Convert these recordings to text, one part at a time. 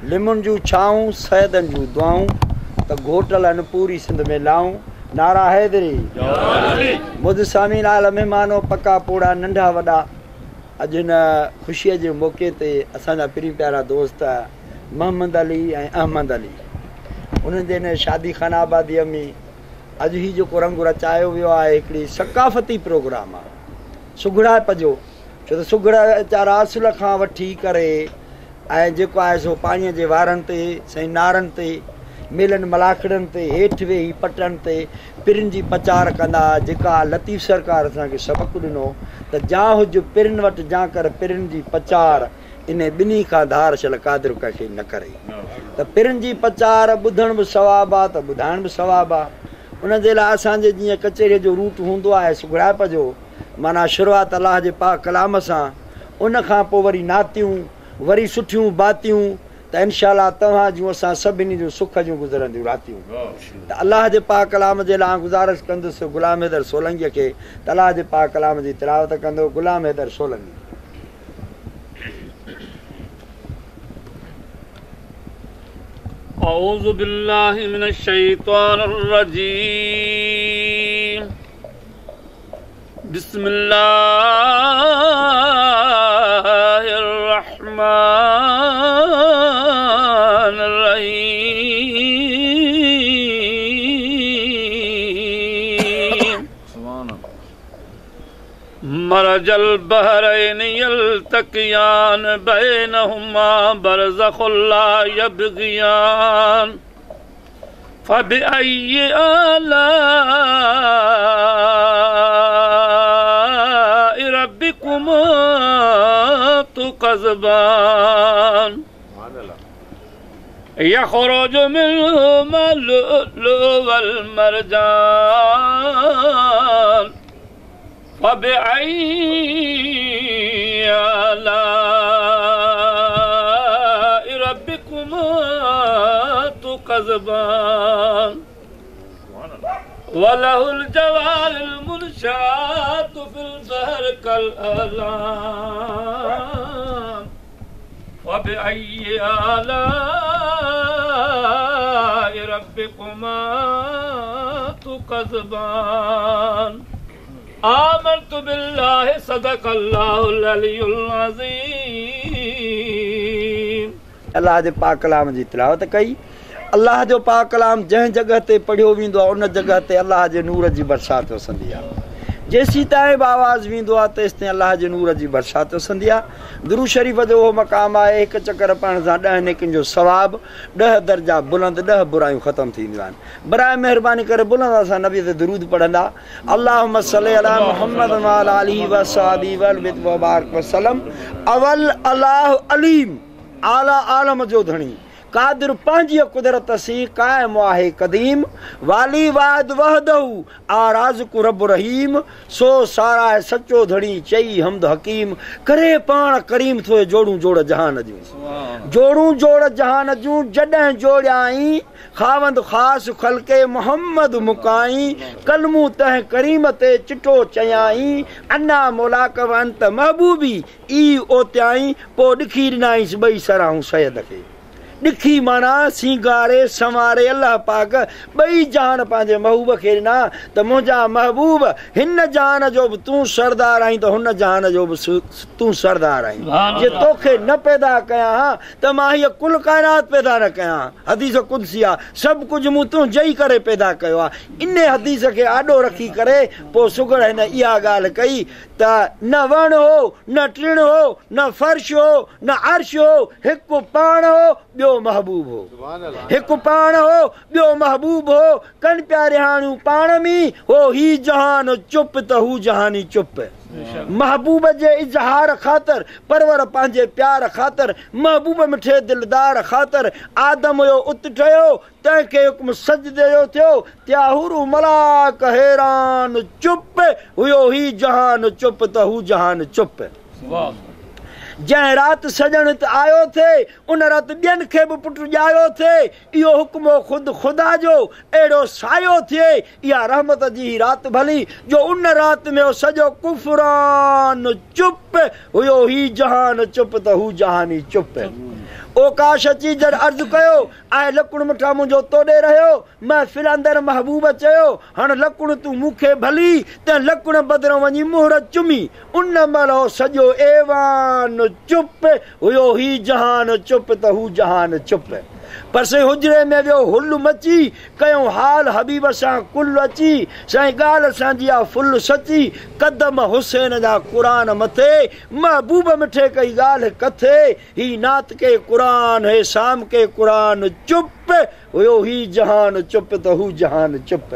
لمن جون ڇانئون، سيدن جون دعائون، ته گهوٽ لهن پوري سنڌ ۾ لائون، نعرا حيدري. معزز سامعين آل مهمانو، پڪا پوڙها، ننڍا وڏا، اڄ هن خوشيء جي موقعي تي اسان جا پرين پيارا دوست محمد علي ۽ احمد علي انهن جي هن شادي خانه آباديء ۾ اڄ هي جيڪو رنگ رچايو ويو آهي هڪڙي ثقافتي پروگرام آهي سگهڙائپ جو ڇو ته سگهڙ ويچارا اصل کان وٺي ڪري ۽ جيڪو آهي سو پاڻيء جي وارن تي، سائين نارن تي، ميلن ملاکڙن تي، هيٺ ويهي پٽن تي پرين جي پچار ڪندا، جيڪا لطيف سرڪار اسان کي سبق ڏنو ته جان هج پرين وٽ جان ڪر پرين جي پچار، انهي ٻنهي کان ڌار شل قادر ڪنهن کي نه ڪري. ته پرين جي پچار ٻڌڻ به ثواب آ ته ٻڌائڻ به ثواب آ. ان جي لاء اسان جي جيئن ڪچهريء جو روٽ هوندو آهي سگهڙائپ جو، معنيٰ شروعات الله جي پاڪ ڪلام سان، ان کان پوء وري نعتيون، وري سٺيون باتيون ته انشاء الله توهان جون اسان سڀني جون سک جون گذرنديون راتيون. ته الله جي پاڪ ڪلام جي لاء آئون گذارش ڪندس غلام حيدر سولنگيء کي ته الله جي پاڪ ڪلام جي تلاوت ڪندو. غلام حيدر سولنگي. اعوذ بالله من الشيطان الرجيم بسم الله الرحمن الرحيم مرج البحرين يلتقيان بينهما برزخ لا يبغيان فبأي آلاء ربكما تكذبان يخرج منهما اللؤلؤ والمرجان فبأي آلاء ربكما تكذبان وله الجوار المنشآت في البحر كالأعلام فبأي آلاء ربكما تكذبان آمنت بالله صدق الله العلي العظيم. الله جي پاڪ ڪلام جي تلاوت ڪئي. الله جو پاڪ ڪلام جنهن جڳهه تي پڙهيو ويندو آهي ان جڳهه تي الله جي نور جي برسات وسندي آهي. جيسيتائين به آواز ويندو آهي تيستائين الله جي نور جي برسات وسندي آهي. درود شريف جو اهو مقام آهي هڪ چڪر پڙهڻ سان ڏهه نيڪين جو ثواب، ڏهه درجا بلند، ڏهه برايون ختم ٿي وينديون آهن. براء مهرباني ڪري بلند آواز سان نبي تي درود پڙهندا. اللهم صل علي محمد وعلي آله وصحبه واهل بيته وبارڪ وسلم اول الله عليم اعلي عالم جو ڌڻي قادر پنهنجيء قدرت سين قائم آهي قديم والي واحد وحده آ رازق رب رحيم سو ساراهه سچو ڌڻي چئي حمد حڪيم ڪري پاڻ ڪريم ٿو جوڙون جوڙ جهان جون جوڙون جوڙ جهان جون جڏهن جوڙيائين خاوند خاص خلقي محمد مڪائين، ڪلمون تنهن ڪريم تي چٽو چيائين، انا مولاڪ و انت محبوبي ئي اوتيائين، پوء ڏکي ڏنائينس ٻئي سراهون سيد کي. ڏکي معنيٰ سينگاري سنواري الله پاڪ ٻئي جهان پنهنجي محبوب کي ڏنا ته منهنجا محبوب هن جهان جو به تون سردار آهين ته هن جهان جو به تون سردار آهين جي توکي نه پيدا ڪيان ها ته مان هيء ڪل ڪائنات پيدا نه ڪيان ها. حديث قدسي آ، سڀ ڪجهه مون تنهنجي ئي ڪري پيدا ڪيو آ. انهيء حديث کي آڏو رکي ڪري پوء سگهڙ هن اها ڳالهه ڪئي ته نه وڻ هو، نه ٽڻ هو، نه فرش هو، نه عرش هو، هڪ پاڻ هو، ٻيو محبوب هو. هڪ پاڻ هو، ٻيو محبوب هو، ڪن پيا رهاڻيون پاڻ ۾، هو هي جهان چپ ته هو جهاني چپ. محبوب جي اظهار خاطر، پرور پنهنجي پيار خاطر، محبوب مٺي دلدار خاطر، آدم هيو ات ٺهيو، تنهن کي حڪم سجدي جو ٿيو، ٿيا حورون ملائڪ حيران چپ، هيو هي جهان چپ ته هو جهان چپ. جنهن رات سڄڻ هت آيو ٿي، ان رات ٻين کي به پٽ ڄايو ٿي، اهو حڪم هو خود خدا جو، اهڙو سايو ٿئي، اها رحمت جي هي رات ڀلي، جو ان رات ۾ هو سڄو ڪفران چپ، هيو هي جهان چپ ته هو جهاني چپ. اوڪاش اچي جڏ عرض ڪيو، آء لڪڻ مٺا منهنجو توڏي رهيو. محفل اندر محبوب چيو، هڻ لڪڻ تون مون کي ڀلي، تنهن لڪڻ بدران وڃي مهر چمي. ان مهل هو سڄو ايوان چپ هيو، هي جهان چپ ته هو جهان چپ. پر سائين حجري ۾ ويو هل مچي، ڪيائون حال حبيب سان ڪل اچي، سائين ڳالهه اسان جي آ فل سچي، قدم حسين جا قرآن مٿي، محبوب مٺي ڪئي ڳالهه ڪٿي، هي نعت ڪي قرآن هي سام ڪي قرآن چپ هيو هي جهان چپ ته هو جهان چپ.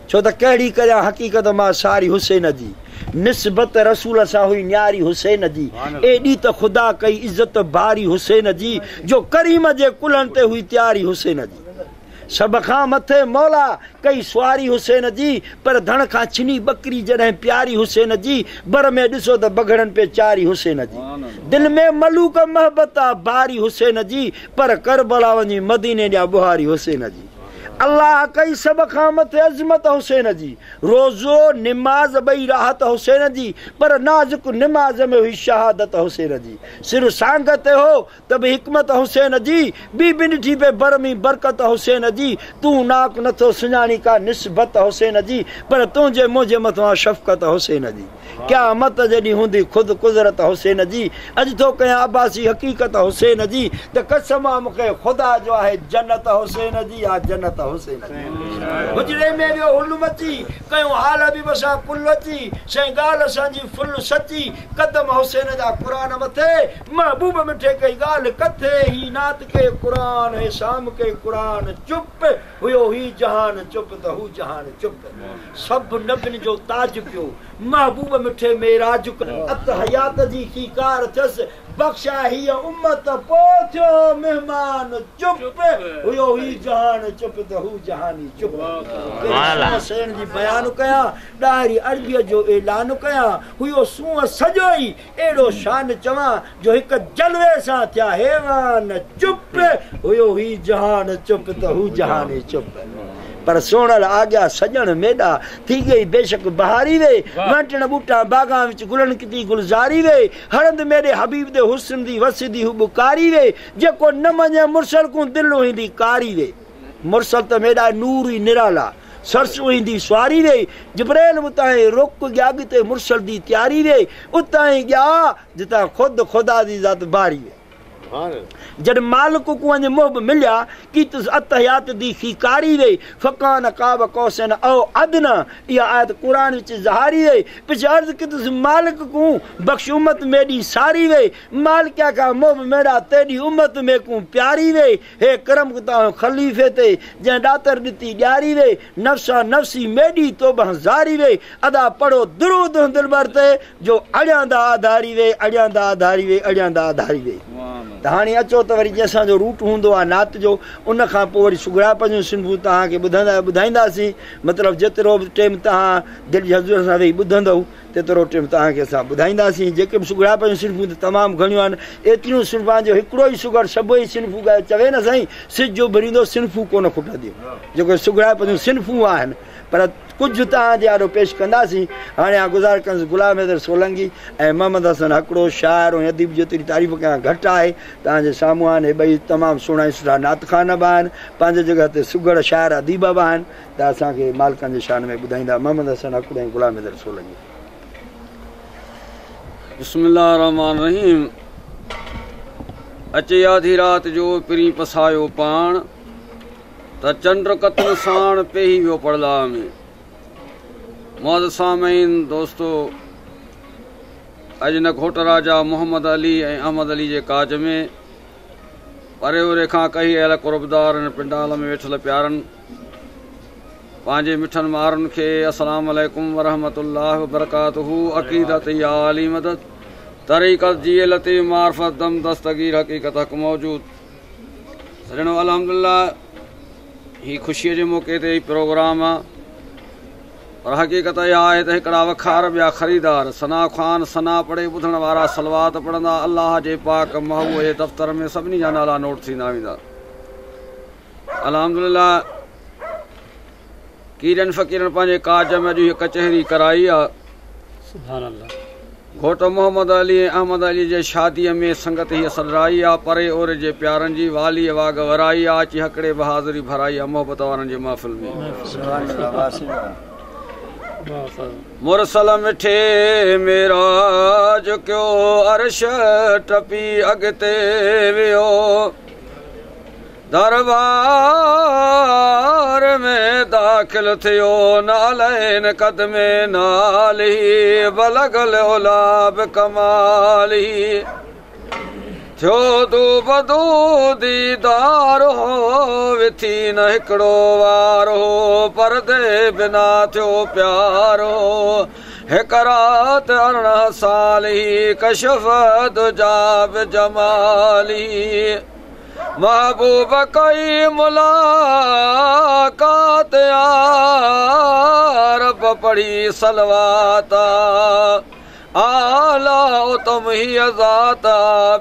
ڇو ته ڪهڙي ڪريان حقيقت مان ساري حسين جي نسبت رسول سان هئي نياري حسين جي ايڏي ته خدا ڪئي عزت باري حسين جي جو ڪريم جي ڪلهن تي هئي تياري حسين جي سڀ کان مٿي مولا ڪئي سواري حسين جي پر ڌڻ کان ڇني ٻڪري جڏهن پياري حسين جي بر ۾ ڏسو ته بگهڙن پي چاري حسين جي دل ۾ ملوڪ محبت آ باري حسين جي پر ڪربلا وڃي مديني ڏيان ٻهاري حسين جي الله ڪئي سڀ کان مٿي عظمت حسين جي روزو نماز ٻئي راحت حسين جي پر نازڪ نماز ۾ هئي شهادت حسين جي سر سانگ تي هو ته به حڪمت حسين جي بي بي ڏٺي پئي بر ۾ برڪت حسين جي تون ناڪ نٿو سڃاڻي ڪا نسبت حسين جي پر تنهنجي منهنجي مٿان آ شفقت حسين جي قيامت جي ڏينهن هوندي خود قدرت حسين جي اڄ ٿو ڪيان عباسي حقيقت حسين جي ته قسم آ مون کي خدا جو آهي جنت حسين جي آ جنت حسين جي حجري ۾ ويو هل مچي ڪيو حال حبيب سان ڪل اچي سائين ڳالهه اسان جي فل سچي قدم حسين جا قرآن مٿي محبوب مٺي ڪئي ڳالهه ڪٿي هي نعت ڪي قرآن هي سام ڪي قرآن چپ هيو هي جهان چپ ته هو جهان چپ سڀ نبين جو تاج پيو محبوب مٺي معراج ڪيو ات حيات جي کيڪار ٿيس بخشا هيء امت پو ٿيو مهمان چپ هيو هي جهان چپ ته هو جهاني چپ ڪهڙي سهڻ جي بيان ڪيان ڏاهري عربيء جو اعلان ڪيان هيو سونهن سڄو ئي اهڙو شان چوان جو هڪ جلوي سان ٿيا حيوان چپ هيو هي جهان چپ ته هو جهان ئي چپ پر سهڻل آگيا سڄڻ ميڏا ٿي ڳئي بيشڪ بهاري وي وڻٽڻ ٻوٽان باغان وچ گلن ڪتي گلزاري وي هڙند ميڏي حبيب the حسن the وسدي هو ٻڪاري وي جيڪو نه مڃي مرسل ڪون دل هيندي ڪاري وي مرسل ته ميڏا نور ئي نرالا سرس ايندي سواري وي جبرائيل اتان ئي رڪ ڳيا اڳتي مرسل the تياري وي اتان ئي ڳيا جتان خود خدا the ذات باري وي جڏ مالڪ ڪون وڃ محب مليا ڪيتس التحيات the کيڪاري وي فڪان قاب قوسين او ادنيٰ اها آيت قرآن وچ ظهاري وي پڇ عرض ڪيتس مالڪ ڪون بخش امت ميڏي ساري وي مالڪ آکيا محب ميڏا تيڏي امت ميڪون پياري وي هي ڪرم ڪتا خليفي تي، جنهن ڏاتر ڏتي ڏياري وي، نفسا نفسي ميڏي توبه زاري وي، ادا پڙهو درود هن دلبر تي، جو اڙيان دا آڌاري وي، اڙيان دا آڌاري وي، اڙيان دا آڌاري وي. ته هاڻي اچو ته وري جنهن اسان جو روٽ هوندو آهي نعت جو، ان کان پوء وري سگهڙائپ جون صنفون توهان کي ٻڌائينداسين، مطلب جيترو به ٽيم توهان دل جي حضور سان ويهي ٻڌندؤ، تيترو ٽيم توهان کي اسان ٻڌائينداسين. جيڪي به سگهڙائپ جون صنفون ته تمام گهڻيون آهن. ايتريون صنفون آهن جو هڪڙو ئي سگهڙ سڀئي صنفون ڳائي چوي نه سائين سج اڀريندو صنفون ڪونه کٽنديون. جيڪي سگهڙائپ جون صنفون آهن پر ڪجهه توهان جي آڏو پيش ڪنداسين. هاڻي آء گذارش ڪندس غلام حيدر سولنگي ۽ محمد حسن هڪڙو شاعر ۽ اديب جيتري تعريف ڪيان گهٽ آهي. توهان جي سامهون آهن. هي ٻئي تمام سهڻا ۽ سٺا نعت خوان به آهن. پنهنجي جڳهه تي سگهڙ شاعر اديب به آهن. ته اسان کي مالڪن جي شان ۾ ٻڌائيندا محمد حسن هڪڙو ۽ غلام حيدر سولنگي. بسم الله الرحمٰن الرحيم اچي آڌي رات جو پرين پسايو پاڻ ته چنڊ ڪتن ساڻ پيهي ويو پڙلاء ۾ معزز سامعين دوستو اڄ نه گهوٽ راجا محمد علي ۽ احمد علي جي ڪاج ۾ پري اوري کان ڪهي آيل قربدار ۽ پنڊال ۾ ويٺل پيارن پنهنجي مٺن مارن کي السلام عليڪم ورحمة الله وبرڪاته عقيدت يا علي مدد طريقت جيئي لطيف معرفت دم دستگير حقيقت حق موجود سڄڻو الحمدلله هي خوشيء جي موقعي تي هي پروگرام آ پر حقيقت اها آهي ته هڪڙا وکار ٻيا خريدار، ثنا خوان ثنا پڙهي ٻڌڻ وارا صلوات پڙهندا، الله جي پاڪ محبوب جي دفتر ۾ سڀني جا نالا نوٽ ٿيندا ويندا. الحمدلله ڪيرين فقيرن پنهنجي ڪاج ۾ اڄ هيء ڪچهري ڪرائي آ. سبحان الله. گهوٽ محمد علي ۽ احمد علي جي شاديء ۾ سنگت هيء سڏرائي آ، پري اوري جي پيارن جي، واليء واڳ ورائي آ، اچي هڪڙي به حاضري ڀرائي آ، محبت وارن جي محفل ۾. مرسل مٺي معراج ڪيو، عرش ٽپي اڳتي ويو. دربار ۾ داخل ٿيو، نعلين قدمين نعاله بلغ العليٰ بڪماله ٿيو دوبدو ديدار هو، وٿي نه هڪڙو وار هو، پردي بنا ٿيو پيار هو، هڪ رات 18 سال هي، ڪشف دجيٰ بجماله. محبوب ڪئي ملاقات آ، رب پڙهي صلوات آ، اعليٰ اتم هيء ذات آ،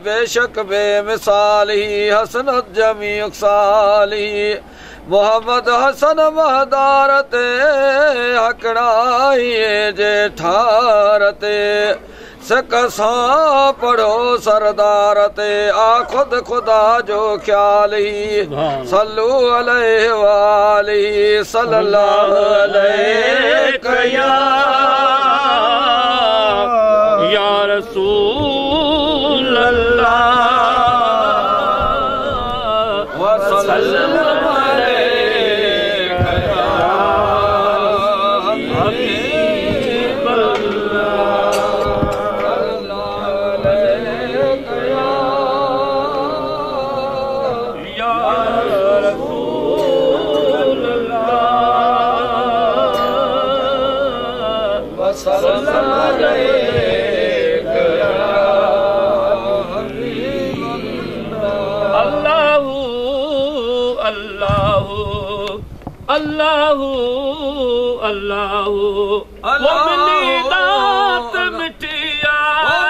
بيشڪ بي مثال هي، حسنت جميع خصال هي، محمد حسن مهدار تي، هڪڙائيء جي ٺار تي، سڪ سان پڙهو سردار تي، آ خود خدا جو خيال هي، صلو عليه واله صلي الله عليڪ يا رسول الله وسلم عليڪ يا حبيب الله. يا رسول الله وسلم عليڪ يا حبيب الله. الله الله الله الله، الله. ملي ڏات مٺيا،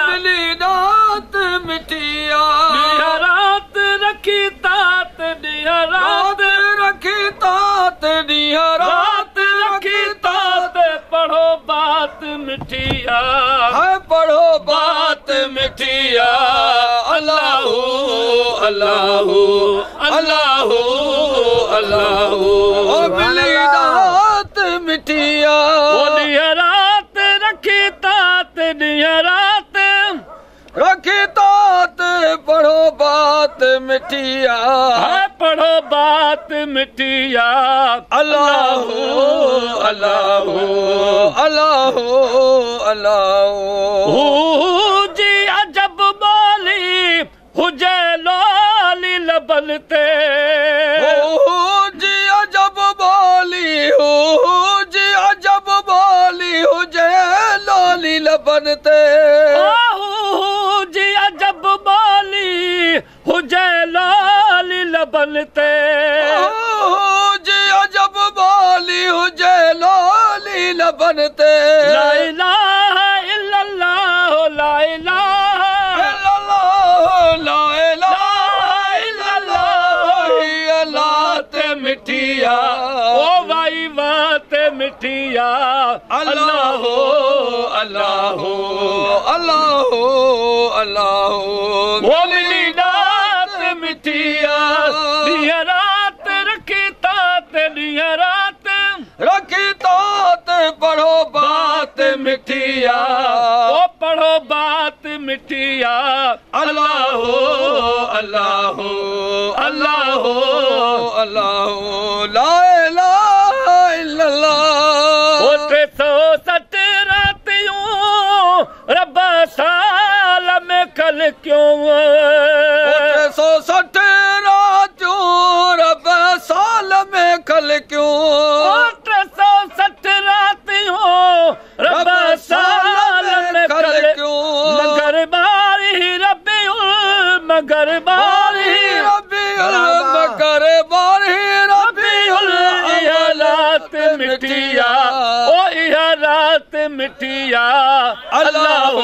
ملي ڏات مٺيا، ڏينهن رات رکي تات، ڏينهن رات رات رکي تات، ڏينهن رات رکي تات، پڙهو بات مٺيا، ہے پڙهو بات مٺيا، الله الله الله الله، او ملي ڏات مٺيا، او ڏينهن رات رکي تات، ڏينهن رات رکي تات، پڙهو بات مٺيا، ہے پڙهو بات مٺيا، الله الله الله الله. هو جي عجب ٻولي هجي لولي لبن تي، هو جي عجب ٻولي، هو جي عجب ٻولي هجي لولي لبن تي، هو جي عجب ٻولي هجي لولي لبن تي، هو جي عجب ٻولي هجي لولي لبن تي، لا اله الا الله لا اله الا الله لا اله الا الله، هي لات مٺيا، او وائي وات مٺيا، الله الله الله الله. او ملي ڏات مٺيا، ڏينهن رات رکي تات، ڏينهن رات رکي تات، پڙهو بات مٺيا، او پڙهو بات مٺيا، الله الله الله الله لا اله الا الله. او 360 راتيون رب سال ۾ خلقيون، 360 راتيون رب سال ۾ خلقيون، 360 راتيون رب سال ۾ خلقيون، مگر 12 ربيع، مگر 12 ربيع، مگر 12 ربيع، اها رات مٺيا، او اها رات مٺيا، الله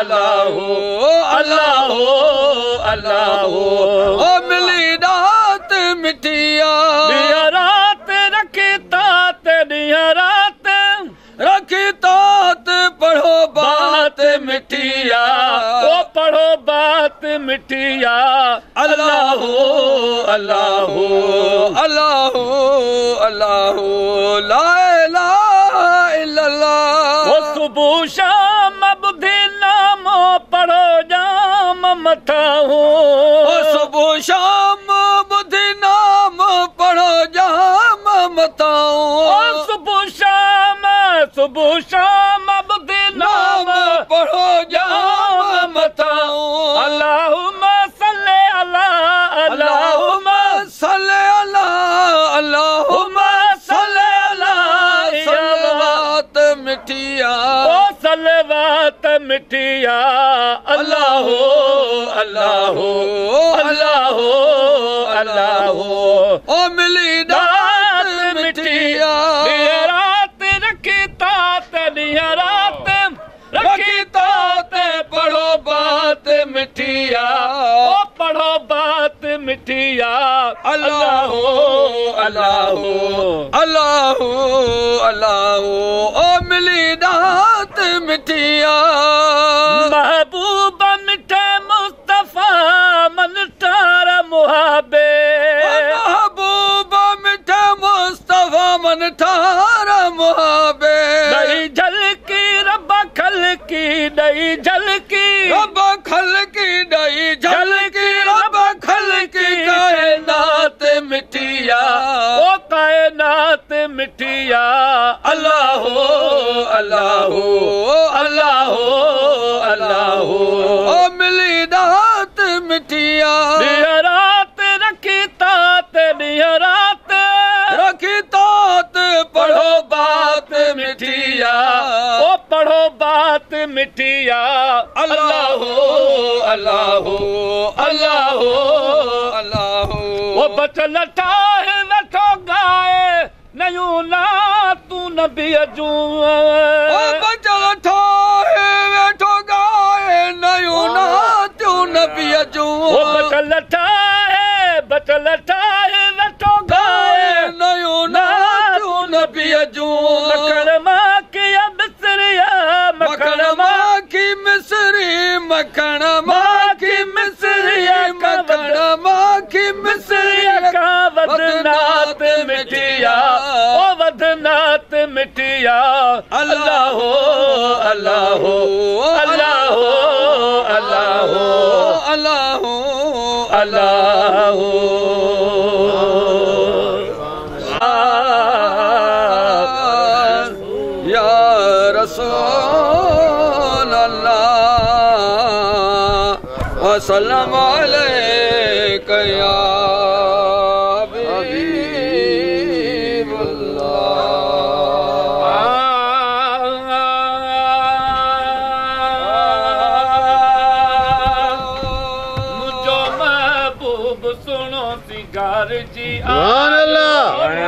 الله الله الله. او ملي ڏات مٺيا، ڏينهن رات رکي تات، ڏينهن رات رکي تات، پڙهو بات मिठिया अल्लाह अल्लाह अल्लाह अल्लाह ला इलाहा इल्लल्लाह। ओ सुबह शाम ॿुधी नामो पढ़ो जाम मथाऊं। ओ सुबह शाम ॿुधी नाम पढ़ो जाम मथाऊं। ओ सुबह शाम ॿुधी नाम पढ़ो जाम मथाऊं। अल्लाहुम्मा सल्ली अला अल्लाहुम्मा सल्ली अला अल्लाहुम्मा सल्ली अला। सलवात मिठिया ओ सलवात मिठिया अल्लाह अल्लाह अल्लाह अल्लाह। ओ मिली दात मिठिया रात रखी तात रात रखी तात पढ़ो बात मिठिया ओ पढ़ो बात मिठिया अल्लाह अल्लाह अल्लाह अल्लाह। ओ मिली दात मिठिया महबूब मिठे मुस्तफा मन ठार मुहाबे। महबूब मिठे मुस्तफा मन ठार मुहाबे। दही झलकी रब खलकी दही झलकी रब खलकी दही झलकी रब खलकी कायनात मिठिया ओ कायनात मिठिया अल्लाह अल्लाह अल्लाह अल्लाह। ओ मिली दात मिठिया रात रखी तात रात रखी तात पढ़ो बात मिठिया ओ पढ़ो बात मिठिया अल्लाह अल्लाह अल्लाह अल्लाह। ओ बचल ठाहे वेठो गाए नयूं ना तू नबी जूं। ओ बचल ठाहे वेठो गाए नयूं ना तू नबी जूं। ओ बचल ठाहे वेठो गाए नयूं ना तू नबी जूं। मखण माखी मिसरिया मखण माखी मिसरी मखण माखी मिसरी मखण माखी मिसरी का वदनात मिठिया ओ वदनात मिठिया अल्लाह अल्लाह अल्लाह अल्लाह अल्लाह अल्लाह। या रसूल अल्लाह वसल्लम अलैका या हबीब अल्लाह। मुझो महबूब सुनो सिंगार जी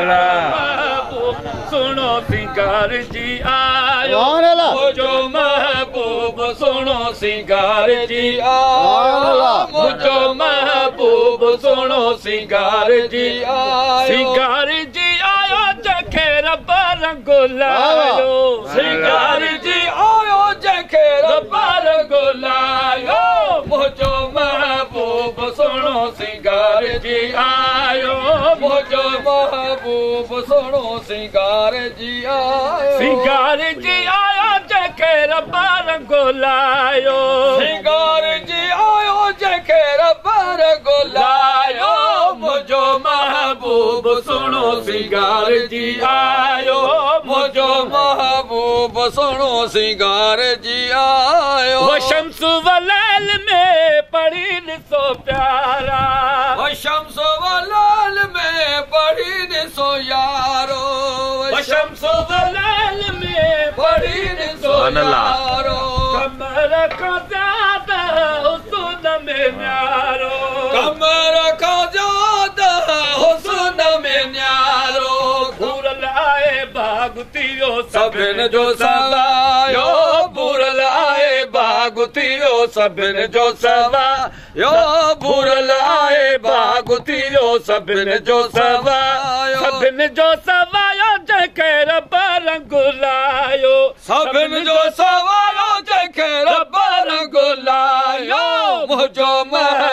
महबूब सुनो सिंगार जी आयो। मुझो महबूब सुनो सिंगार जी आयो। मुझो महबूब सुनो सिंगार जी आयो। सिंगार जी आयो जंहिंखे रब रंग लायो। सिंगार जी आयो जंहिंखे रब रंग लायो। मुझो महबूब सुनो सिंगार जी आयो। मुझो महबूब सुनो सिंगार जी आयो। सिंगार जी आयो जंहिंखे रब रंग लायो। सिंगार जी आयो जंहिंखे रब रंग लायो। मुझो महबूब सुनो सिंगार जी आयो। मुझो महबूब सुनो सिंगार जी आयो। वो शम्स वलैल में पढ़ी ॾिसो प्यारा। वो शम्स वलैल में पढ़ी ॾिसो यारो। वो शम्स वलैल में पढ़ी ॾिसो यारो। कमर खां ज़्यादा हुस्न में न्यारो। कमर खां ज़्यादा हुस्न में न्यारो। भूरल आए बाग थी वियो सभिनि जो सवायो। भूरल आए बाग थी वियो सभिनि जो सवायो। भूरल आए बाग थी वियो सभिनि जो सवायो। सभिनि जो सवायो जंहिंखे रब रंग लायो। सभिनि जो सवायो जंहिंखे रब रंग लायो। मुंहिंजो महबूब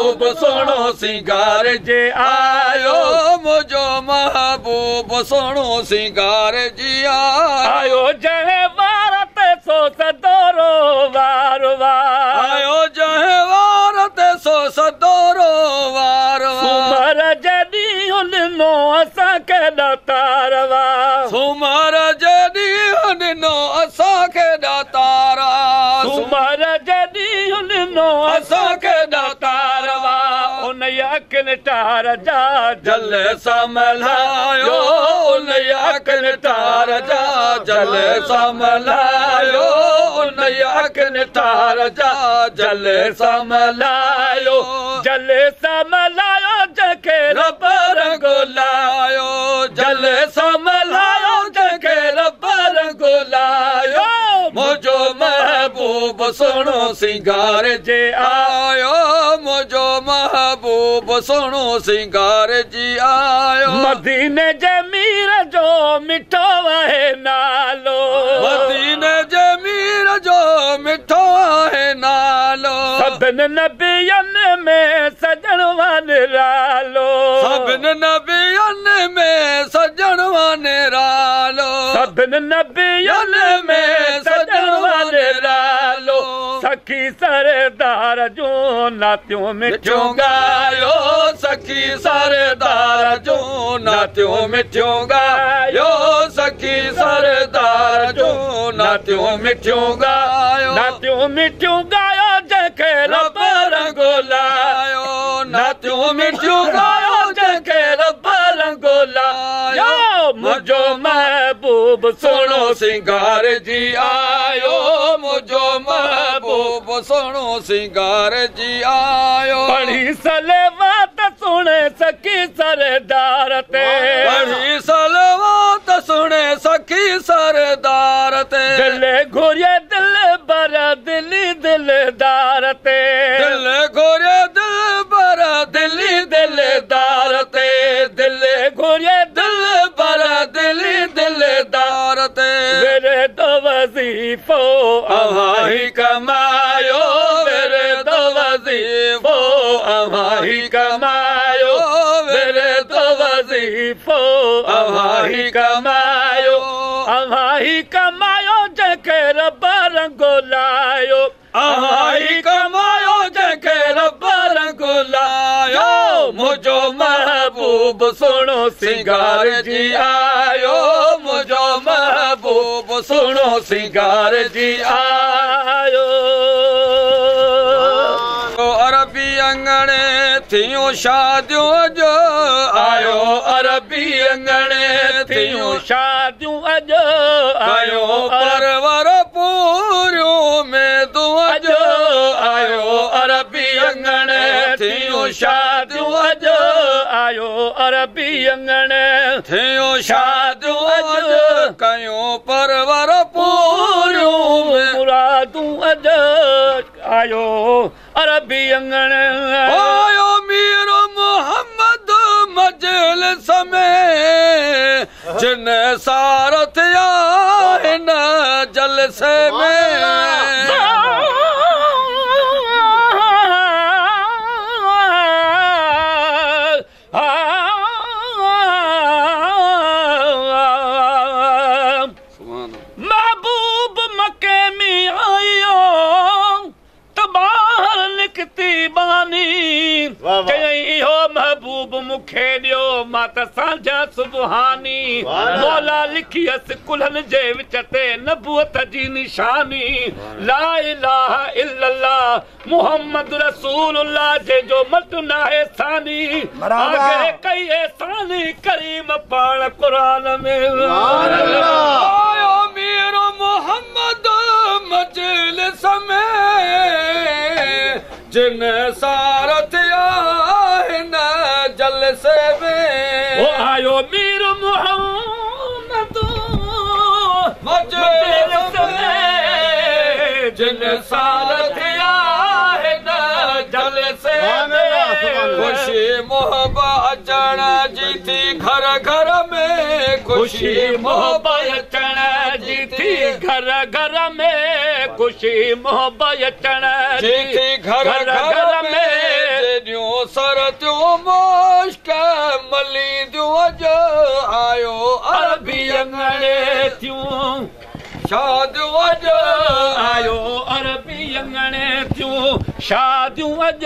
महबूब सुहिणो सिंगार जे आयो, मुंहिंजो महबूब सुहिणो सिंगार जी आयो। जंहिं वार ते सो सदोरो वार वार आयो, जंहिं वार ते सो सदोरो वार वार। सुमर जे ॾींहुं ॾिनो असांखे ॾातार वा, सुमर जे ॾींहुं ॾिनो असांखे ॾातार, सुमर जे ॾींहुं ॾिनो असांखे ॾातार वा। उन अखियुनि टार जा जल संभलायो, उन अखियुनि टार जा जल संभलायो, उन अखियुनि टार जा जल संभलायो, जल संभलायो जंहिंखे रब रंग लायो, जल संभलायो जंहिंखे रब रंग लायो। मुंहिंजो महबूब सुहिणो सिंगार जे आयो, मुंहिंजो महबूब सुहिणो सिंगार जी आयो। मदीने जे मीर जो मिठो आहे नालो, मदीने जे मीर जो मिठो आहे नालो। सभिनि नबियनि में सजण निरालो, सभिनि नबियनि में सजण निरालो, सभिनि नबियनि में सजण निरालो। सखी सरदार जूं नातियूं मिठियूं ॻायो, सखी सरदार जूं नातियूं मिठियूं ॻायो, सखी सरदार जूं नातियूं मिठियूं ॻायो, नातियूं मिठियूं ॻायो जंहिंखे रब रंग लायो, नातियूं मिठियूं ॻायो जंहिंखे रब रंग लायो। मुंहिंजो महबूब सुहिणो सिंगार जी आयो, मुंहिंजो महबूब सुहिणो सिंगार जी आयो। पढ़ी सलवात सुणे सखी सरदार ते, पढ़ी सलवात सुणे सखी सरदार ते। दिल घुरे दिल बर दिली दिलदार ते, दिल घुरे दिल बर दिली दिलदार ते, दिल घुरे दिल बर दिली दिलदार ते। मेरे दो वज़ीफ़ो अव्हां ई कमायो, मेरे दो वज़ीफ़ो अव्हां ई कमायो, मेरे दो वज़ीफ़ो अव्हां ई कमायो, अव्हां ई कमायो जंहिंखे रब रंग लायो, अव्हां ई कमायो जंहिंखे रब रंग लायो। मुंहिंजो महबूब सुहिणो सिंगार जी आयो, मुंहिंजो महबूब सुहिणो सिंगार जी आयो। अरबी अंगणे थियूं शादियूं अॼु आयो, अरबी अंगणे थियूं शादियूं अॼु आयो। परवर पूरियूं उमेदूं अॼु आयो, अरबी अंगणे थियूं शादियूं अॼु आयो, अरबी अंगणे थियूं शादियूं अॼु कयूं परवर पूरियूं मुरादूं अॼु आयो, अरबी अंगणे आयो। मीर मोहम्मद मजलिस में जिन सारथ आहिनि जलसे में, महबूब मके में आयो त ॿाहिरि निकिती बानी, चयईं इहो महबूब मूंखे ॾियो मां त सांझा सुबहानी। मौला लिखियसि कुल्हनि जे विच ते नबूअत जी निशानी, ला इलाहा इल्लल्लाह मुहम्मद रसूलुल्लाह जंहिंजो मट नाहे सानी। आगे कई सानी करीम पाण क़ुर में आयो। मीर मोहम्मद मजलिस में जिन सारथ आहिनि जलसे में, ओ आयो मीर मोहम्मद मजलिस में जिन सारथ आहिनि जलसे में। ख़ुशी मोहब्बत अचण जी थी घर घर में, ख़ुशी मोहब्बत अचण जी थी घर घर में, ख़ुशी मोहब्बत अचण जी थी घर घर में। जेॾियूं ڪرتيون مشڪ ملينديون اڄ آيو عربي اڱڻي ٿيون شاديون اڄ آيو عربي اڱڻي ٿيون شاديون اڄ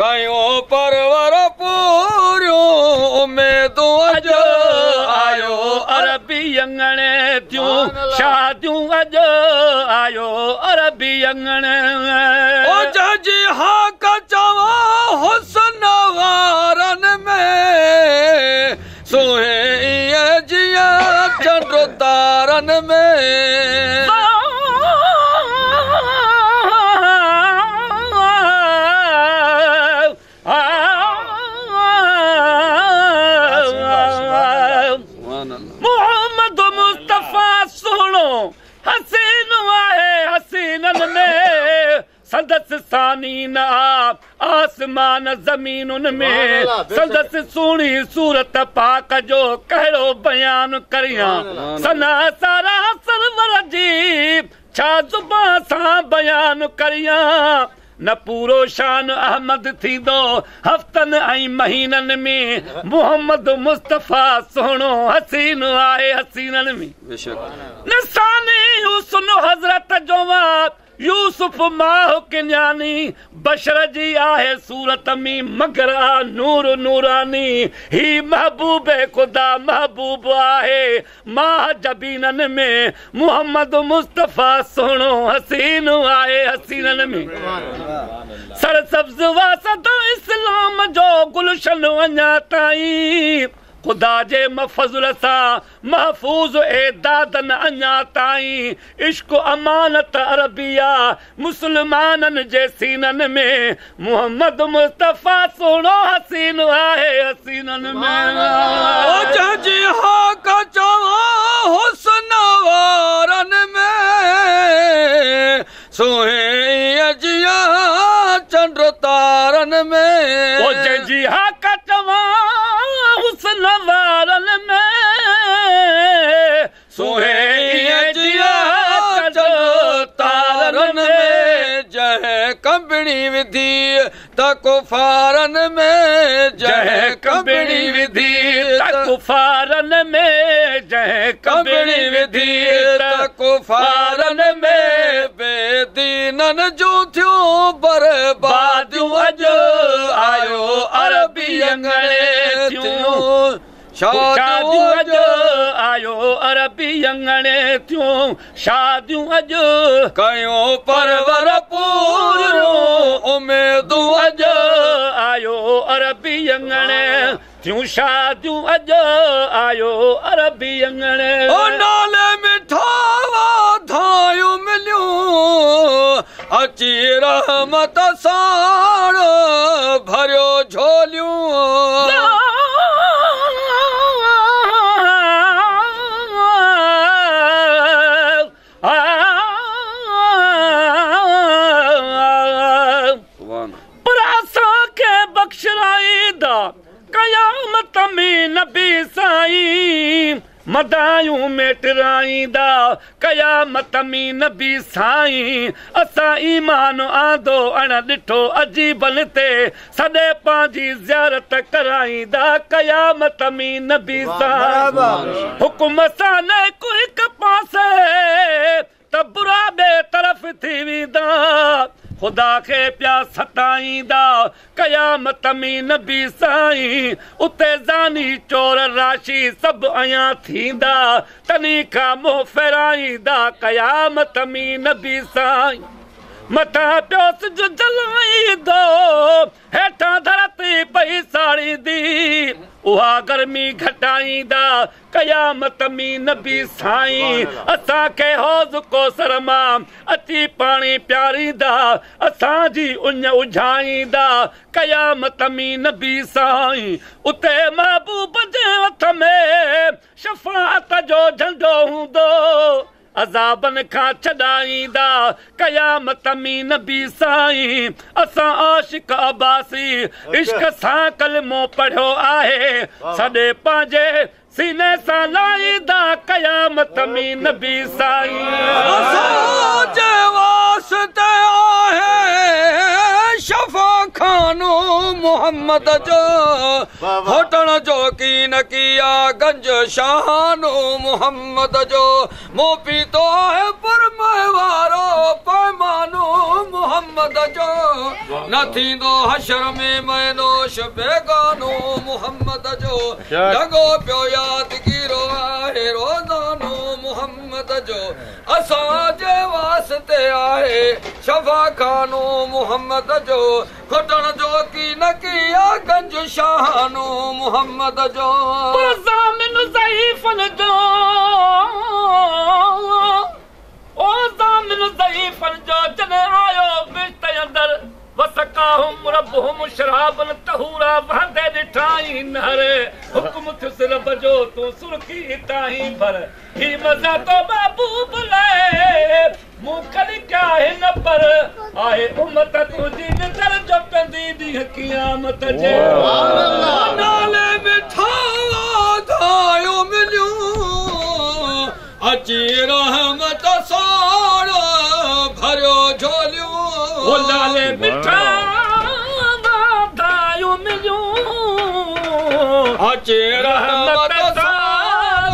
ڪيون پرور پوريون اميدون اڄ آيو عربي اڱڻي ٿيون شاديون اڄ آيو عربي اڱڻي او جنهن جي هاڪ چوان حسن وارن ۾ سونهين ائين جيئن چنڊ تارن ۾. محمد مصطفيٰ سهڻو حسين آهي حسينن ۾، سندس ثاني نه آ آسمان زمينن ۾، سندس سهڻي صورت پاڪ جو ڪهڙو بيان ڪريان، ثنا ساراهه سرور جي ڇا زبان سان بيان ڪريان، نه پورو شان احمد ٿيندو هفتن ۽ مهينن ۾، محمد مصطفيٰ سهڻو حسين آهي حسينن ۾. نه ثاني حسن حضرت جو آ يوسف ماهه ڪنعاني، بشر جي آهي صورت ۾ مگر آ نور نوراني، هي محبوب خدا محبوب آهي ماهه جبينن ۾، محمد مصطفيٰ سهڻو حسين آهي حسينن ۾. سرسبز آ سدا اسلام جو گلشن اڃا تائين، خدا جي فضل سان محفوظ اي دادن اڃا تائين، عشق امانت عربي آ مسلمانن جي سينن ۾، محمد مصطفيٰ سهڻو حسين آهي حسينن ۾. او جنهن جي هاڪ چوان حسن وارن ۾، سونهين ائين جيئن چنڊ تارن ۾. او جنهن جي هاڪ چوان حسن وارن ۾، سونهين ائين جيئن چنڊ تارن ۾. جنهن ڪنبڻي وڌي ته ڪفارن ۾، جنهن ڪنبڻي وڌي ته ڪفارن ۾، جنهن ڪنبڻي وڌي ته ڪفارن ۾، بيدينن جون ٿيون برباديون اڄ آيو عربي اڱڻي ٿيون شاديون اڄ آيو عربي اڱڻي ٿيون شاديون اڄ ڪيون پرور پوريون اميدون اڄ آيو عربي اڱڻي ٿيون شاديون اڄ آيو عربي اڱڻي. او نالي مٺا واڌايون مليون اچي رحمت ساڻ ڀريو جهوليون. پر اسان کي بخشرائيندا قيامت ۾ نبي سائين، مدايون ميٽرائيندا قيامت ۾ نبي سائين، اسان ايمان آندو اڻ ڏٺو عجيبن تي، سڏي پنهنجي زيارت ڪرائيندا قيامت ۾ نبي سائين، حڪم سان نيڪ هڪ پاسي ته برا ٻئي طرف ٿي ويندا، خدا کي پيا ستائيندا قيامت ۾ نبي سائين، اتي زاني چور راشي سڀ عيان ٿيندا، تنهن کان منهن ڦيرائيندا قيامت ۾ نبي سائين، مٿان پيو سج جلائيندو هيٺان ڌرتي پئي ساڙيندي، اها گرمي گهٽائيندا قيامت ۾ نبي سائين، اسان کي حوض ڪوثر مان اچي پاڻي پياريندا، اسان جي اڃ اجهائيندا قيامت ۾ نبي سائين، اتي محبوب جي هٿ ۾ شفاعت جو جهنڊو هوندو، عذابن کان ڇڏائيندا قيامت ۾ نبي سائين، اسان عاشق عباسي عشق سان ڪلمو پڙهيو آهي، سڏي پنهنجي سيني سان لائيندا قيامت ۾ نبي سائين. اسان جي واسطي آهي शफ़ा खानो मोहम्मद जो, खोटण जो की न किया गंज शाहानो मोहम्मद जो, मूं पीतो आहे पुरमय वारो पैमानो मोहम्मद जो, न थींदो हशर में मैनोश बेगानो मोहम्मद जो, लॻो पियो यादगिरो आहे रोज़ानो मोहम्मद जो, असांजे वास्ते आहे शफ़ा खानो मोहम्मद जो, खोटण जो की न किया गंज शाहानो मोहम्मद जो। ज़ामिन ज़ईफ़न जो, ओ ज़ामिन ज़ईफ़न जो, जॾहिं आयो बिश्त अंदरि वसकाहुम रब्बुहुम शराबन तहूरा, वहंदे ॾिठाई नहर, हुकुम थियुसि रब जो तूं सुर्खी ताईं भर, ही मज़ा तो महबूब लाइ मूं खलिकिया हिन पर, आहे उम्मत तुंहिंजी निदर जो पवंदी ॾींहुं क़यामत जे। नाले मिठा वाधायो मिलियूं, अची रहमत साण भरियो झोलियूं, ओ लाले मिठा वाधायो मिलियूं, अची रहमत साण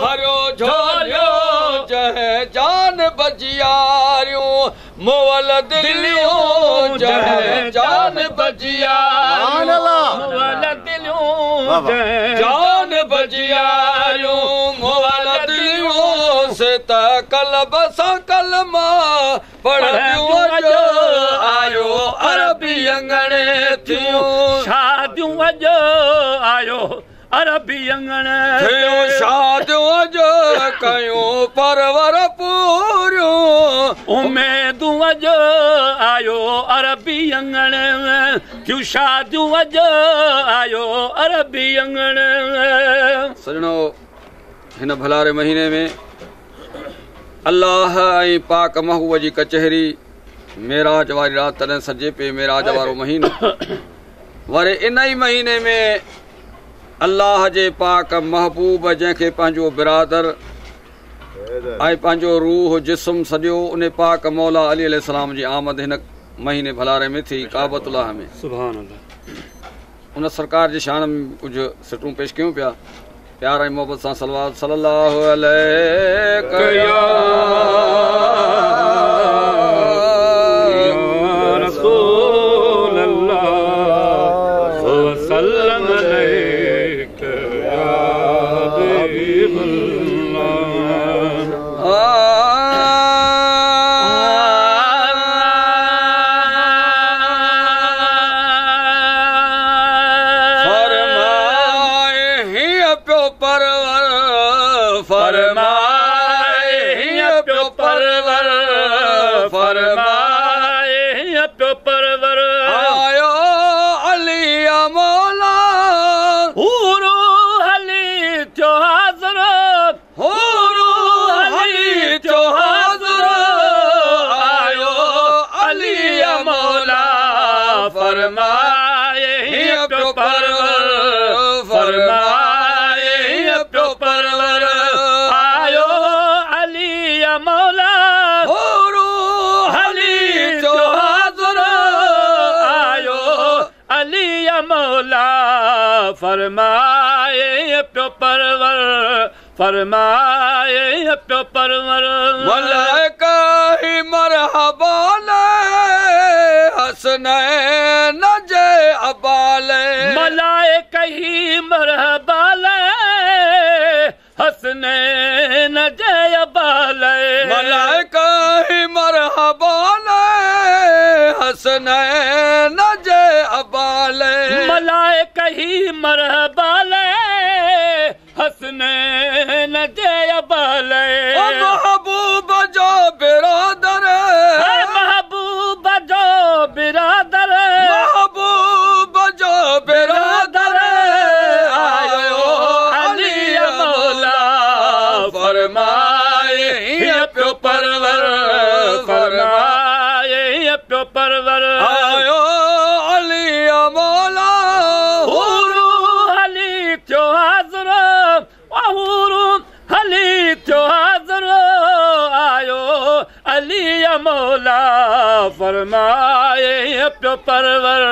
भरियो झोलियो, जंहिं जान बजियारियूं मुअल दिलियूं, जंहिं जान बजियारियूं मुअल दिलियूं, जान बजियारियूं मुअल दिलियूं, से त कलब सां कलमा पढ़ंदियूं अॼु आयो अरबी अंगणे थियूं, शादियूं अॼु आयो अरबी अंगण थियूं, शादियूं अॼु कयूं परवर पूरियूं, उमेदूं अॼु आयो अरबी अंगण थियूं, शादियूं अॼु आयो अरबी अंगण। सजणो हिन भलारे महीने में अल्लाह ऐं पाक महबूब जी कचहरी मेराज वारी राति तॾहिं सजे पे मेराज वारो महीनो, वरी इन ई महीने में अल्लाह जे पाक महबूब जंहिंखे पंहिंजो बिरादर ऐं पंहिंजो रूह जिस्म सॼो उन पाक मौला अली अलैहिस्सलाम जी आमद हिन महीने भलारे में थी काबतुल्लाह में। सुभान अल्लाह। उन सरकार जे शान में कुझु सिटूं पेश कयूं पिया, प्यार ऐं मोहबत सां सलवात सल्लल्लाहु अलैहि या रसूल अल्लाह वसल्लम अलैका या हबीब अल्लाह। फरमाए हीअं पियो परवर, फरमाए हीअं पियो परवर, फरमाए हीअं पियो परवर, आयो अली मौला, हूरू हली थियो हाज़िर, हूरू हली थियो हाज़िर, आयो अली मौला, फरमाए हीअं पियो परवर, फरमाए हीअं पियो परवर, आयो अली मौला, हूरू हली थियो हाज़िर, आयो अली मौला, फरमाए पियो परवर, फरमाए पियो परवर। मलाइका ही मरहबा ले हसनैन जे अबाले, मलाइका ही मरहबा ले हसनैन जे अबाले, मलाइका ही मरहबा ले हसनैन जे अबाले, मलाइका ही मरहबा ले हसनैन जे अबाले, ओ महबूब जो बिरादर, महबूब जो बिरादर, महबूब जो बिरादर, आयो अली मौला, फरमाए हीअं पियो परवर, फरमाए हीअं पियो परवर, आयो अली मौला, हूरू हली थियो हाज़िर, हूरू हली थियो हाज़िर, आयो अली मौला, फरमाए پيو پرور،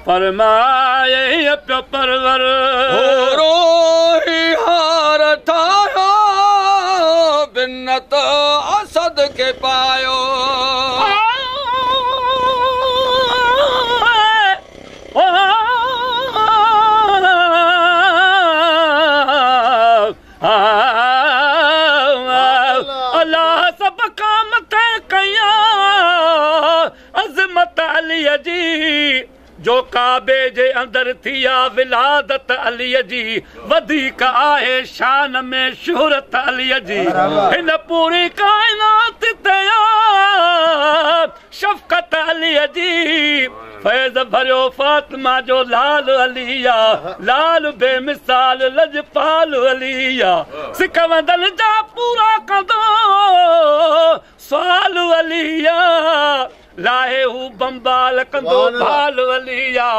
فرمائي پيو پرور. روهي هار ٺاهيو، بنت اسد کي پايو. الله سڀ کان مٿي ڪيا عظمت عليءَ جي، جو ڪعبي جي اندر ٿي آ ولادت عليءَ جي، وڌيڪ آهي شان ۾ شهرت عليءَ جي. هن پوري ڪائنات تي آ شفقت عليءَ جي، فيض ڀريو فاطمه جو لال علي آ، لال بيمثال لجپال علي آ. سڪ وندل جا پورا ڪندو سوال علي آ، لاهي هو بمبال ڪندو ڀال علي آ.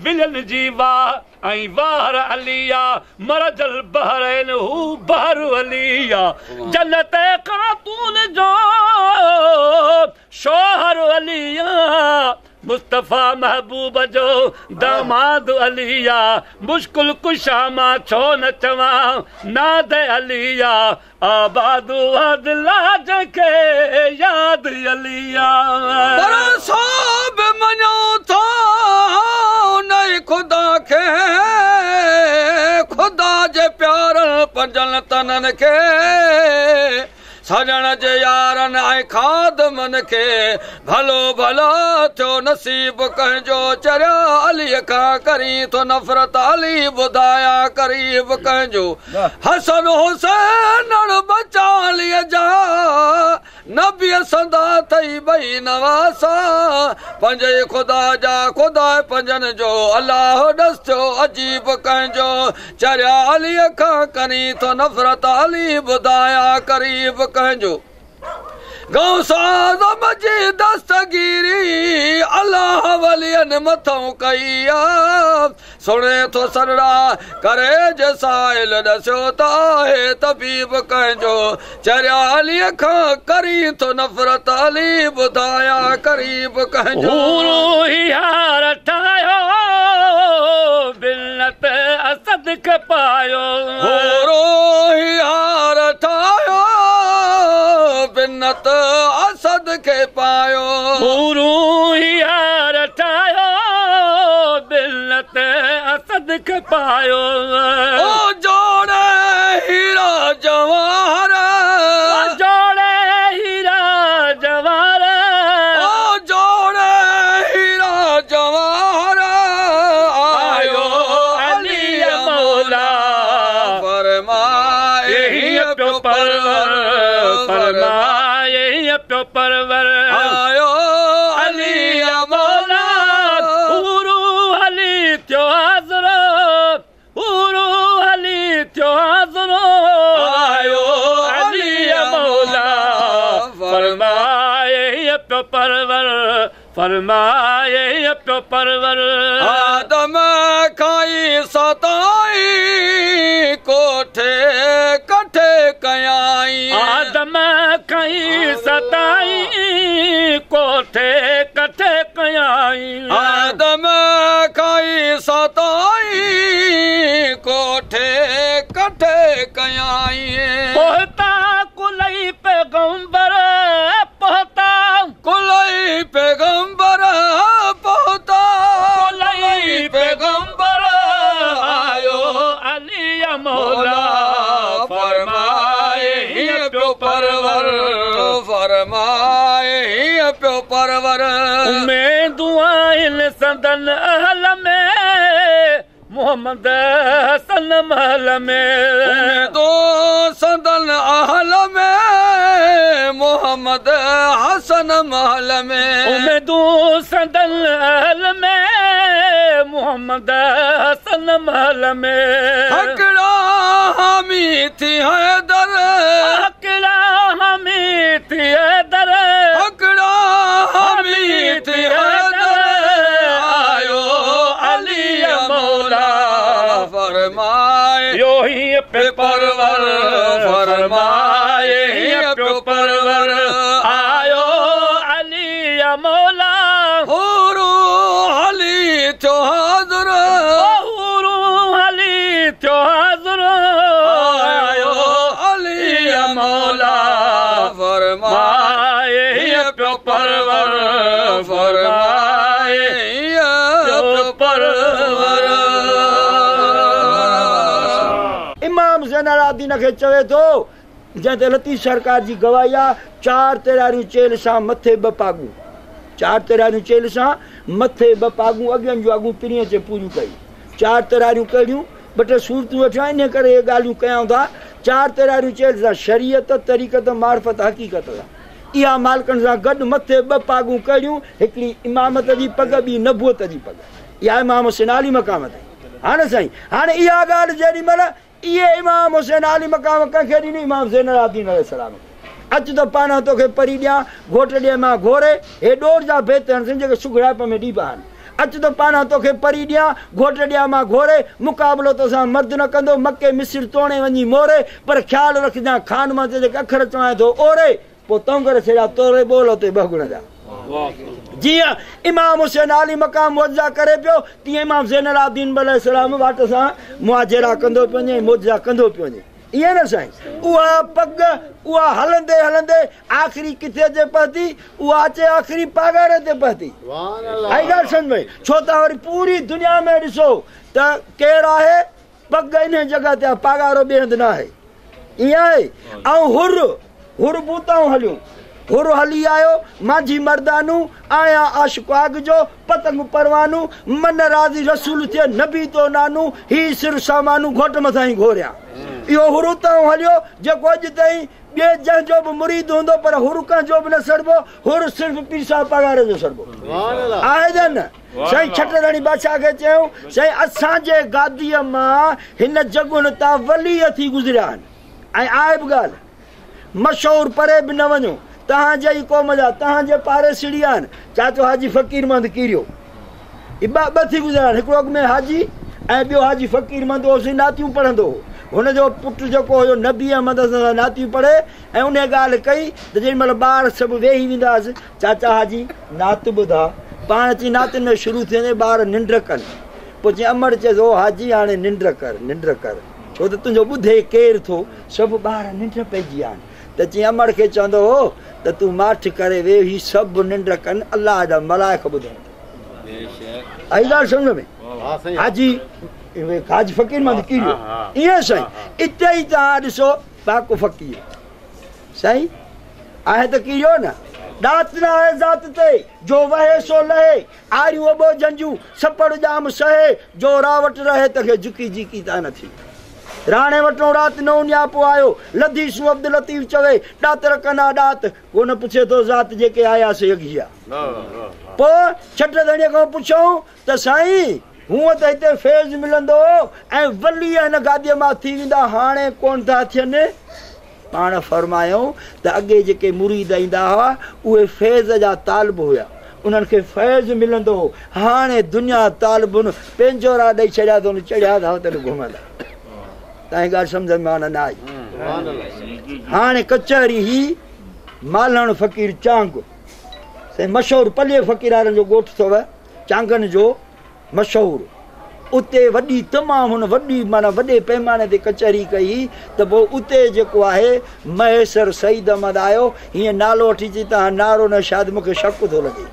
ولين جي واهه ۽ واهر علي آ، مرجل بحرين هو بحر علي آ. جنت خاتون جو شوهر علي آ، مصطفيٰ محبوب جو داماد علي آ. مشڪل ڪشا مان ڇو نه چوان ناد علي آ، آباد جنهن کي ياد علي آ. پر سڀ مڃون ٿا نه خدا کي، خدا جي پيارن پنجن تنن کي، سڄڻ جي يارن ۽ کادمن کي. ڀلو ڀلا ٿيو نصيب ڪنهن جو، چريا عليءَ کان ڪري ٿو نفرت، علي ٻڌايا قريب ڪنهن جو. حسن حسين بچاليءَ جا، نبيءَ سندا اٿئي ٻئي نواسا. پنج ئي خدا جا، خدا پنجن جو، الله ڏس ٿيو عجيب ڪنهن جو. چريا عليءَ کان ڪري ٿو نفرت، علي ٻڌايا قريب ڪنهن جو. غوث اعظم جي دستگيري الله ولين مٿئون ڪئي آ. سڻي ٿو سرڙا ڪري جي ساحل، ڏسيو ته آهي طبيب ڪنهن جو. چريا عليءَ کان ڪري ٿو نفرت، علي ٻڌايا قريب ڪنهن جو. هار ٺاهيو، بنت اسد کي پايو. روهي هار ٺاهيو، بنت اسد کي پايو. هار ٺاهيو، بنت اسد کي پايو. او جوڙي هيرا جواهر، جوڙي هيرا جواهر، او جوڙي هيرا جواهر، آيو علي مولا. فرمائي پيو پرور، فرمائي پيو پرور. آيو علي مولا. هورو هلي ٿيو حاضرو، هورو هلي ٿيو حاضرو، آيو علي مولا. فرمائي پيو پرور، فرمائي پيو پرور. آدم کائي ستائي، ڪوٺي ڪٺي ڪيائين. آدم کائي ستائي، ڪوٺي ڪٺي ڪيائين. آدم کائي ستائي، ڪوٺي ڪٺي ڪيائين. پهتا ڪلئي پيغمبر، پهتا ڪلئي پيغمبر، پهتا ڪلئي پيغمبر، آيو علي مولا. فرمائي پيو پرور، فرمائي پيو پرور. اميدون آهن سندن اهل ۾، محمد حسن محل ۾. اميدون سندن اهل ۾، محمد حسن محل ۾. اميدون سندن اهل ۾، محمد حسن محل ۾. هڪڙا حامي ٿي حيدر، هڪڙا حامي ٿي حيدر، هڪڙا حامي ٿي حيدر، آيو علي مولا. فرمائي يو هيئن پيو پرور، فرمائي پيو پرور. آيو علي مولا. هورو زين العابدين کي چوي ٿو، جنهن تي لطيف سرڪار جي گواهي آ، چار تراريون چيلهه سان مٿي ٻه پاڳون. چار تراريون چيلهه سان مٿي ٻه پاڳون اڳين جون اڳون پرينء اچي پوريون ڪيون. چار تراريون ڪهڙيون؟ ٻه ٽي صورتون ويٺيون آهن، انهيء ڪري اهي ڳالهيون ڪيائون ٿا. چار تراريون چيلهه سان شريعت، طريقت، معرفت، حقيقت سان. اها مالڪن سان گڏ مٿي ٻه پاڳون ڪهڙيون؟ هڪڙي امامت جي پڳ، ٻي نبوت جي پڳ. اها امام حسين عالي مقام تي. ها نه سائين؟ هاڻي اها ڳالهه جيڏي مهل اهي امام حسين عالي مقام ڪنهن کي ڏني؟ امام زين العابدين عليه السلام کي. اچ ته پاڻ توکي پري ڏيان، گهوٽ ڏي مان گهوري، هي ڏور جا بيت آهن سائين جيڪي سگهڙائپ ۾ ڏبا آهن. اچ ته پاڻ توکي پري ڏيان، گهوٽ ڏيان مان گهوري، مقابلو توسان مرد نه ڪندو، مڪي مصر توڻي وڃي موري، پر خيال رکجان خان مان جيڪي اکر چوانء ٿو اوري، پوء تونگر ڇيڙا توري ٻول اتي ٻهڳڻ جا. جيئن امام حسين عالي مقام معجزا ڪري پيو، تيئن امام زين العابدين عليه السلام واٽ سان مهاجرا ڪندو پيو وڃي ۽ معجزا ڪندو پيو وڃي. ائين نه سائين؟ اها پڳ اها هلندي هلندي آخري ڪٿي اچي پهتي؟ اها اچي آخري پاڳاري تي پهتي. آئي ڳالهه سمجهه ۾؟ ڇو ته وري پوري دنيا ۾ ڏسو ته ڪير آهي؟ پڳ انهيء جڳهه تي آهي، پاڳارو ٻئي هنڌ نه آهي. ائين آهي؟ ۽ حر، حر بوتائون هليون. حر هلي آيو، مانجهي مردانو، آهيان عاشق آگ جو، پتنگ پروانو، من راضي رسول ٿئي، نبي تو نانو، هي سر سامانو، گهوٽ مٿان ئي گهوريان. اهو حر اتان هليو، جيڪو اڄ تائين ٻئي جنهن جو به مريد هوندو، پر حر ڪنهن جو به نه سڏبو، حر صرف پير صاحب پاڳاري جو سڏبو. آهي يا نه؟ سائين ڇٽ ڌڻي بادشاهه کي چيائون، سائين اسان جي گاديء مان هن جڳهن تان ولي ٿي گذريا آهن ۽ آهي به ڳالهه مشهور پري به نه وڃو، توهان جي ئي قوم جا توهان جي پاڙيسري آهن، چاچو حاجي فقير محمد ڪيريو. هي ٻه ٿي گذريا آهن، هڪڙو اڳ ۾ حاجي ۽ ٻيو حاجي فقير محمد اهو سائين نعتيون پڙهندو هو. هن جو پٽ جيڪو هيو نبي احمد اسان سان نعتيون پڙهي ۽ انهيء ڳالهه ڪئي ته جيڏي مهل ٻار سڀ ويهي ويندا هئس، چاچا حاجي نعت ٻڌاء. پاڻ اچي نعتن ۾ شروع ٿي وڃي، ٻار ننڊ ڪن. پوء چي امڙ چيس، او حاجي هاڻي ننڊ ڪر، ننڊ ڪر. ڇو ته تنهنجو ٻڌي ڪير ٿو؟ سڀ ٻار ننڊ پئجي ويا آهن. ته چي امڙ کي چوندو هو ته تون ماٺ ڪري ويهه، هي سڀ ننڊ ڪن، الله جا ملائڪ ٻڌن ٿا. آئي ڳالهه سمجهه ۾؟ حاجي حاجي فقير محمد ڪيريو. ائين سائين اتي ئي توهان ڏسو پاڪو فقير. سائين آهي ته ڪيريو نه. ڏات نه آهي ذات تي، جو وهي سو لهي، آريون اٻوجهن جون، سپڙ ڄام سهي، جو راوٽ رهي تنهن کي جهڪي جيڪي تان نه ٿي. راڻي وٽون رات نئون نياپو آيو، لڌي سون عبداللطيف چوي، ڏاتر ڪنا ڏات، ڪو نه پڇي ٿو ذات جيڪي آيا سي اگهيا. پوء ڇٽ ڌڻيء کان پڇيائون ته سائين! هونء ته هتي فيض ملندو هو ۽ ولي هن گاديء مان ٿي ويندا، هاڻي ڪونه ٿا ٿين. پاڻ فرمايائون ته اڳي جيڪي مريد ايندا هئا، اهي فيض جا طالب هيا، انهن کي فيض ملندو هو، هاڻي دنيا طالبن پنجورا ڏئي ڇڏيا اٿن، چڙهيا ٿا وتن گهمندا. تنهن ڳالهه سمجهه ۾ معنيٰ نه آئي. هاڻي ڪچهري هي مالهڻ فقير چانگ، سائين مشهور پلي فقيرارن جو ڳوٺ اٿو، چانگن جو مشهور اتي وڏي تمام هن وڏي معنيٰ وڏي پيماني تي ڪچهري ڪئي ته پوء اتي جيڪو آهي مهيسر سعيد احمد آيو هيئن نالو وٺي چي توهان نعرو نه شايد مون کي شڪ ٿو لڳي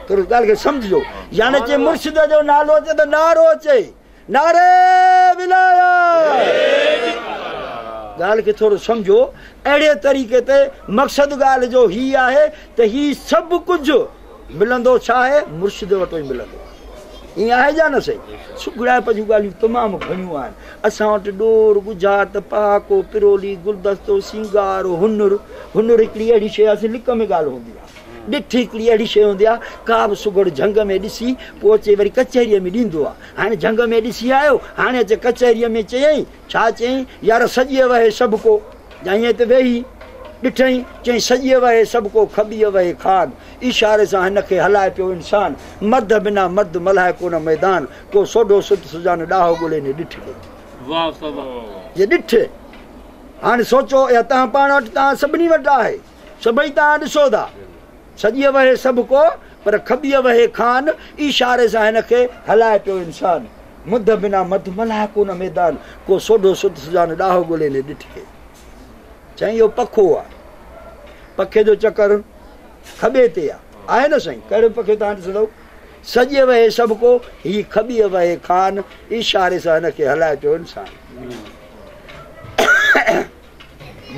ٿورو ڳالهه کي سمجهجو يعني چي مرشد جو نالو اچي ته نعرو اچي نعري ولايت ڳالهه کي ٿورو سمجهو اهڙي طريقي تي مقصد ڳالهه جو هي آهي ته هي سڀ ڪجهه ملندو ڇا آهي؟ مرشد وٽو ئي ملندو آهي. ائين آهي يا نه سائين؟ سگهڙائپ جون ڳالهيون تمام گهڻيون آهن. اسان وٽ ڏور، ڳجهارت، پهاڪو، پرولي، گلدستو، سينگار، هنر، هنر هڪڙي اهڙي شيء آهي سائين لڪ ۾ ڳالهه هوندي آهي. ڏٺ هڪڙي اهڙي شيء هوندي آهي ڪا به سگهڙ جهنگ ۾ ڏسي پوء اچي وري ڪچهريء ۾ ڏيندو آهي. هاڻي جهنگ ۾ ڏسي آيو، هاڻي اچي ڪچهريء ۾ چيائين، ڇا چيائين، يار سڄيء وهي سڀ ڪو. يا ائين ته ويهي ڏٺئين، چيائين سڄيء وهي سڀ ڪو، کٻيء وهي خان. اشاري سان هن کي هلائي پيو انسان. مرد بنا مرد ملهائي ڪو نه ميدان. ڪو سوڍو سڌ سجان ڏاهو ڳولي ني ڏٺ ڏي. جي ڏٺ هاڻي سوچو اها توهان پاڻ وٽ توهان سڀني وٽ آهي. سڀئي توهان ڏسو ٿا. سڄيء وهي سڀ ڪو، پر کٻيء وهي خان. اشاري سان هن کي هلائي پيو انسان. مڌ بنا مڌ ملهائي ڪو نه ميدان. ڪو سوڍو سڌ سجان ڏاهو ڳولي ني ڏٺ کي. چيائين اهو پکو آ. پکي جو چڪر کٻي تي آ. آهي نه سائين؟ ڪهڙو پکي توهان ڏسندؤ؟ سڄي وهي سڀ ڪو، هي کٻيء وهي خان. اشاري سان هن کي هلائي پيو انسان.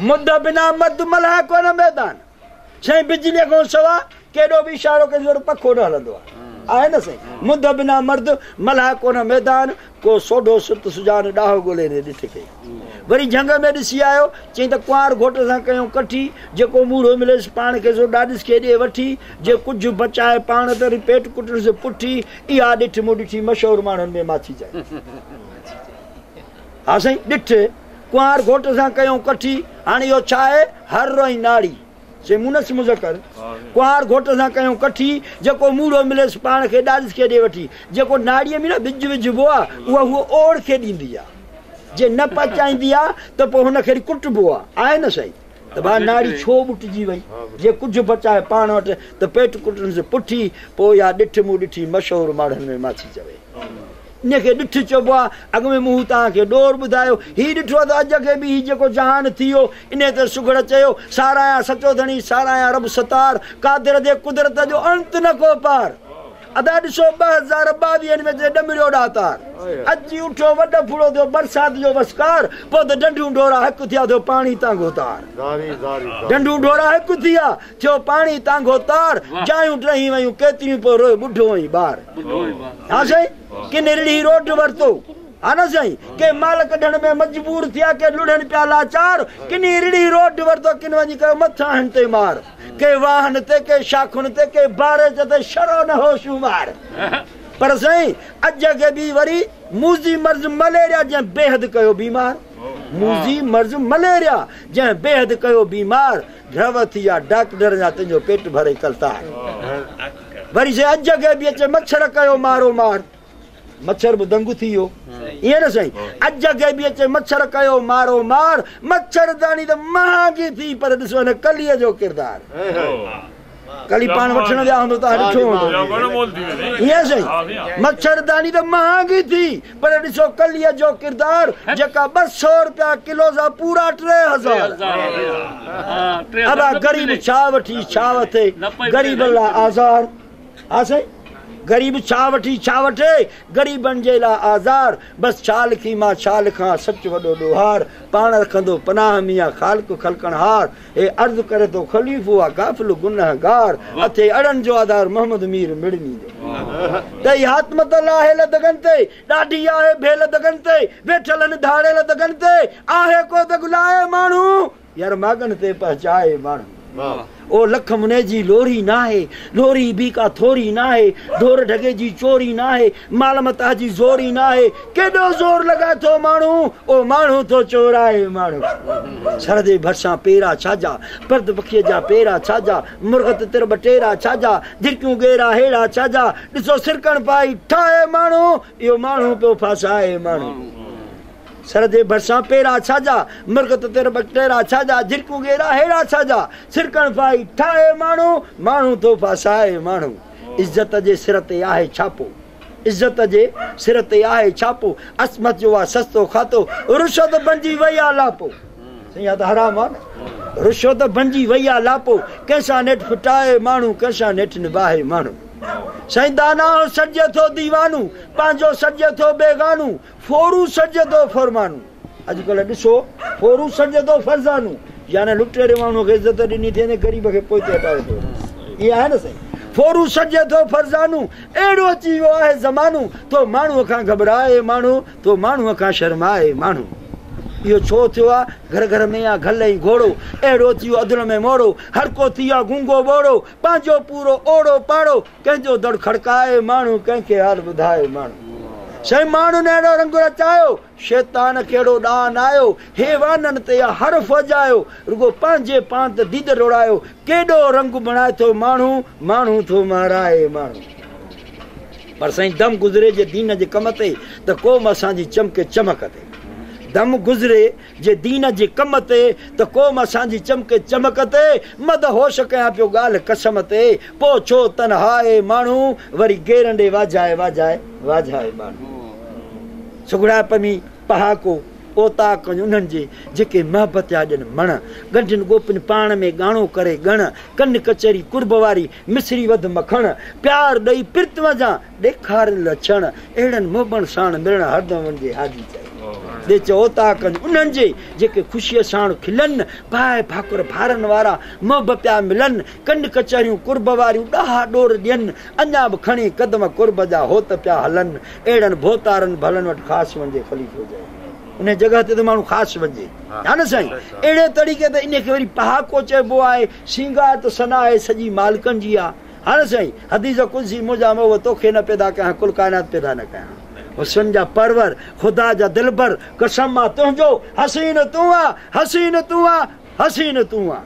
مد بنا مرد ملهه ڪونه ميدان. سائين بجليء کان سوا ڪيڏو به اشارو ڪجي وري پکو نه هلندو آهي. آهي نه سائين؟ مد بنا مرد ملهه ڪونه ميدان، ڪو سوڍو ست سجان ڏاهو ڳولي نه ڏٺ کي. وري جهنگ ۾ ڏسي آيو، چيائين ته ڪنوار گهوٽ سان ڪيون ڪٺي، جيڪو موڙهو مليس پاڻ کي سو ڏاڏس کي ڏي وٺي، جي ڪجهه بچائي پاڻ ته وري پيٽ ڪٽڻس پٺي، اها ڏٺ مون ڏٺي مشهور ماڻهن ۾ ماڇي چئي. ها سائين ڏٺ، ڪنوار گهوٽ سان ڪيون ڪٺي، هاڻي اهو ڇا آهي؟ هر ۽ ناڙي، سي مونث مذڪر، ڪنوار گهوٽ سان ڪيون ڪٺي، جيڪو موڙهو مليس پاڻ کي ڏاڏس کي ڏي وٺي. جيڪو ناڙيء ۾ نه ٻج وجهبو آ، اها هوء اوڙ کي ڏيندي آ. جي نه پچائيندي آ ته پوء هن کي وري ڪٽبو آ. آهي نه سائين؟ ته ڀاء ناڙي ڇو ٻٽجي وئي؟ جي ڪجهه بچائي پاڻ وٽ ته پيٽ ڪٽنس پٺي، پوء اها ڏٺ مون ڏٺي مشهور ماڙهن ۾ ماڇي چوي. انهيء کي ڏٺ چئبو آهي. اڳ ۾ مون توهان کي ڏور ٻڌايو. هي ڏٺو ته اڄ کي به هي جيڪو جهان ٿي ويو، انهيء تي سگهڙ چيو، ساراهيان سچو ڌڻي، ساراهيان رب ستار، قادر جي قدرت جو انت نه ڪو پار. ادا ڏسو 2022 ۾ جي ڏمريو ڏاتار، اچي اٺيو وڏ ڦڙو ٿيو برسات جو وسڪار، پوء ته ڍنڍون ڍورا هڪ ٿيا ٿيو پاڻي تانگهو تار. ڍنڍون ڍورا هڪ ٿيا ٿيو پاڻي تانگهو تار، جايون ڊهي ويون ڪيتريون پوء روئي ٻڍو ۽ ٻار. ها سائين ڪن رڙهي روڊ ورتو ها نه سائين ڪي مال ڪڍڻ ۾ مجبور ٿيا ڪي لڙهن پيا لاچار ڪني رڙهي روڊ ورتو ڪن وڃي ڪيو مٿاهن تي مار ڪي واهن تي ڪي شاخن تي ڪي باريج تي شرو نه هو شمار پر سائين اڄ کي به وري موذي مرض مليريا جنهن بيحد ڪيو بيمار موذي مرض مليريا جنهن بيحد ڪيو بيمار ڍؤ ٿي آ ڊاڪٽر جا تنهنجو پيٽ ڀري ڪلتار. وري سائين اڄ کي به اچي مڇر ڪيو مارو مار. مڇر به دنگ ٿي ويو. ائين نه سائين اڄ کي به اچي مڇر ڪيو مارو مار. مڇر داني ته مهانگي ٿي پر ڏسو هن ڪليء جو ڪردار. ڪلي پاڻ وٺڻ ويا هوندو توهان ڏٺو هوندو. ائين سائين مڇرداني ته مهانگي ٿي پر ڏسو ڪليء جو ڪردار جيڪا 200 روپيا ڪلو سا پورا 3000. ابا غريب ڇا وٺي ڇا وٺي غريب لاء آزار. ها سائين غريب ڇا وٺي ڇا وٺي غريبن جي لاء آزار. بس ڇا لکي مان ڇا لکان سچ وڏو ڏوهار. پاڻ رکندو پناهه ميان خالق خلقڻهار. هي عرض ڪري ٿو خليفو آ غافل گنهگار اٿي اڙن جو آڌار محمد مير مڙني جو ته هي حاتمت لاهيل دڳن تي ڏاڍي آهي ڀيل دڳن تي ويٺل هن ڌاڙيل دڳن تي آهي ڪو دڳ لائي ماڻهو يار ماڳن تي پهچائي ماڻهو او لک مني جي لوري ناهي لوري به ڪا ٿوري ناهي ڍور ڍڳي جي چوري ناهي مال متاع جي زوري ناهي ڪيڏو زور لڳائي ٿو ماڻهو او ماڻهو ٿو چورائي ماڻهو. سر جي ڀرسان پيرا ڇا جا، پرد پکيء جا پيرا ڇا جا، مرغ تتر ٻٽيرا ڇا جا، جهرڪيون ڳيرا هيڙا ڇا جا، ڏسو سرڪڻ پائي ٺاهي ماڻهو، اهو ماڻهو پيو ڦاسائي ماڻهو. سر جي ڀرسان پيرا ڇا جا، مرغ تتر ٻٽيرا ڇا جا، جهرڪيون ڳيرا هيڙا ڇا جا، سرڪڻ پائي ٺاهي ماڻهو، ماڻهو ٿو ڦاسائي ماڻهو. عزت جي سر تي آهي ڇاپو. عزت جي سر تي آهي ڇاپو، عصمت جو آ سستو کاتو، رشوت بنجي وئي آ لاپو. سائين اها ته حرام آ نه. رشوت بنجي وئي آ لاپو، ڪنهن سان نيٺ ڦٽائي ماڻهو، ڪنهن سان نيٺ نباهي ماڻهو. سائين داناء سڏجي ٿو ديوانو، پنهنجو سڏجي ٿو بيگانو، ڦورو سڏجي ٿو فرمانو. اڄڪلهه ڏسو ڦورو سڏجي ٿو فرزانو، يعني لٽيري ماڻهوء کي عزت ڏني ٿي وڃي، غريب کي پوئتي هٽايو ٿو وڃي. ائين آهي نه سائين؟ ڦورو سڏجي ٿو فرزانو، اهڙو اچي ويو آهي زمانو، ٿو ماڻهوء کان گهٻرائي ماڻهو، ٿو ماڻهوء کان شرمائي ماڻهو. اهو ڇو ٿيو آ؟ گهر گهر ۾ آ گهل ۽ گهوڙو، اهڙو اچي ويو عدل ۾ موڙو، هر ڪو ٿي ويو آ گونگو ٻوڙو، پنهنجو پورو اوڙو پاڙو، ڪنهن جو دڙ کڙڪائي ماڻهو، ڪنهن کي حال ٻڌائي ماڻهو. سائين ماڻهن اهڙو رنگ رچايو، شيطان کي اهڙو ڏانء نه آيو، حيوانن تي آ حرف اجايو، رڳو پنهنجي پاڻ ته ديد ڊوڙايو، ڪيڏو رنگ بڻائي ٿو ماڻهو، ماڻهو ٿو مارائي ماڻهو. پر سائين دم گذري جي دين جي ڪم تي، ته قوم اسان جي چمڪي چمڪ تي. دم گذري جي دين جي ڪم تي، ته قوم اسان جي چمڪي چمڪ تي. مد هوش ڪيان پيو ڳالهه قسم تي، پوء ڇو تنهائي ماڻهو، وري غيرن ڏي واجهائي واجهائي واجهائي ماڻهو. سگهڙائپ ۾ پهاڪو، اوطاق انهن جي، جيڪي محبت جا ڏين مڻ. ڳنڍين ڳوپين پاڻ ۾ ڳاڻو ڪري ڳڻ. ڪن ڪچهري قرب واري، مصري وڌ مکڻ. پيار ڏئي پرت منجهان، ڏيکارين لڇڻ. اهڙن محبن ساڻ ملڻ هردم وڃجي حاجي چئي. ڏيچ اوطاقن انهن جي، جيڪي خوشيء ساڻ کلن، پائي ڀاڪر ڀارن وارا، منهن به پيا ملن، ڪن ڪچهريون قرب واريون، ڏاها ڏور ڏين، اڃا به کڻي قدم قرب جا هوت پيا هلن، اهڙن ڀوتارن ڀلن وٽ خاص وڃجي خليفو چئي. انهيء جڳهه تي ته ماڻهو خاص وڃجي. ها نه سائين؟ اهڙي طريقي تي انهيء کي وري پهاڪو چئبو آهي، سينگار ته ثنا آهي سڄي مالڪن جي آ. ها نه سائين؟ حديث قدسي منهنجا محبوب توکي نه پيدا ڪيان ها ڪل ڪائنات پيدا نه ڪيان ها. حسن جا پرور، خدا جا دلبر، قسم آ تنهنجو، حسين تون آ، حسين تون آ، حسين تون آ.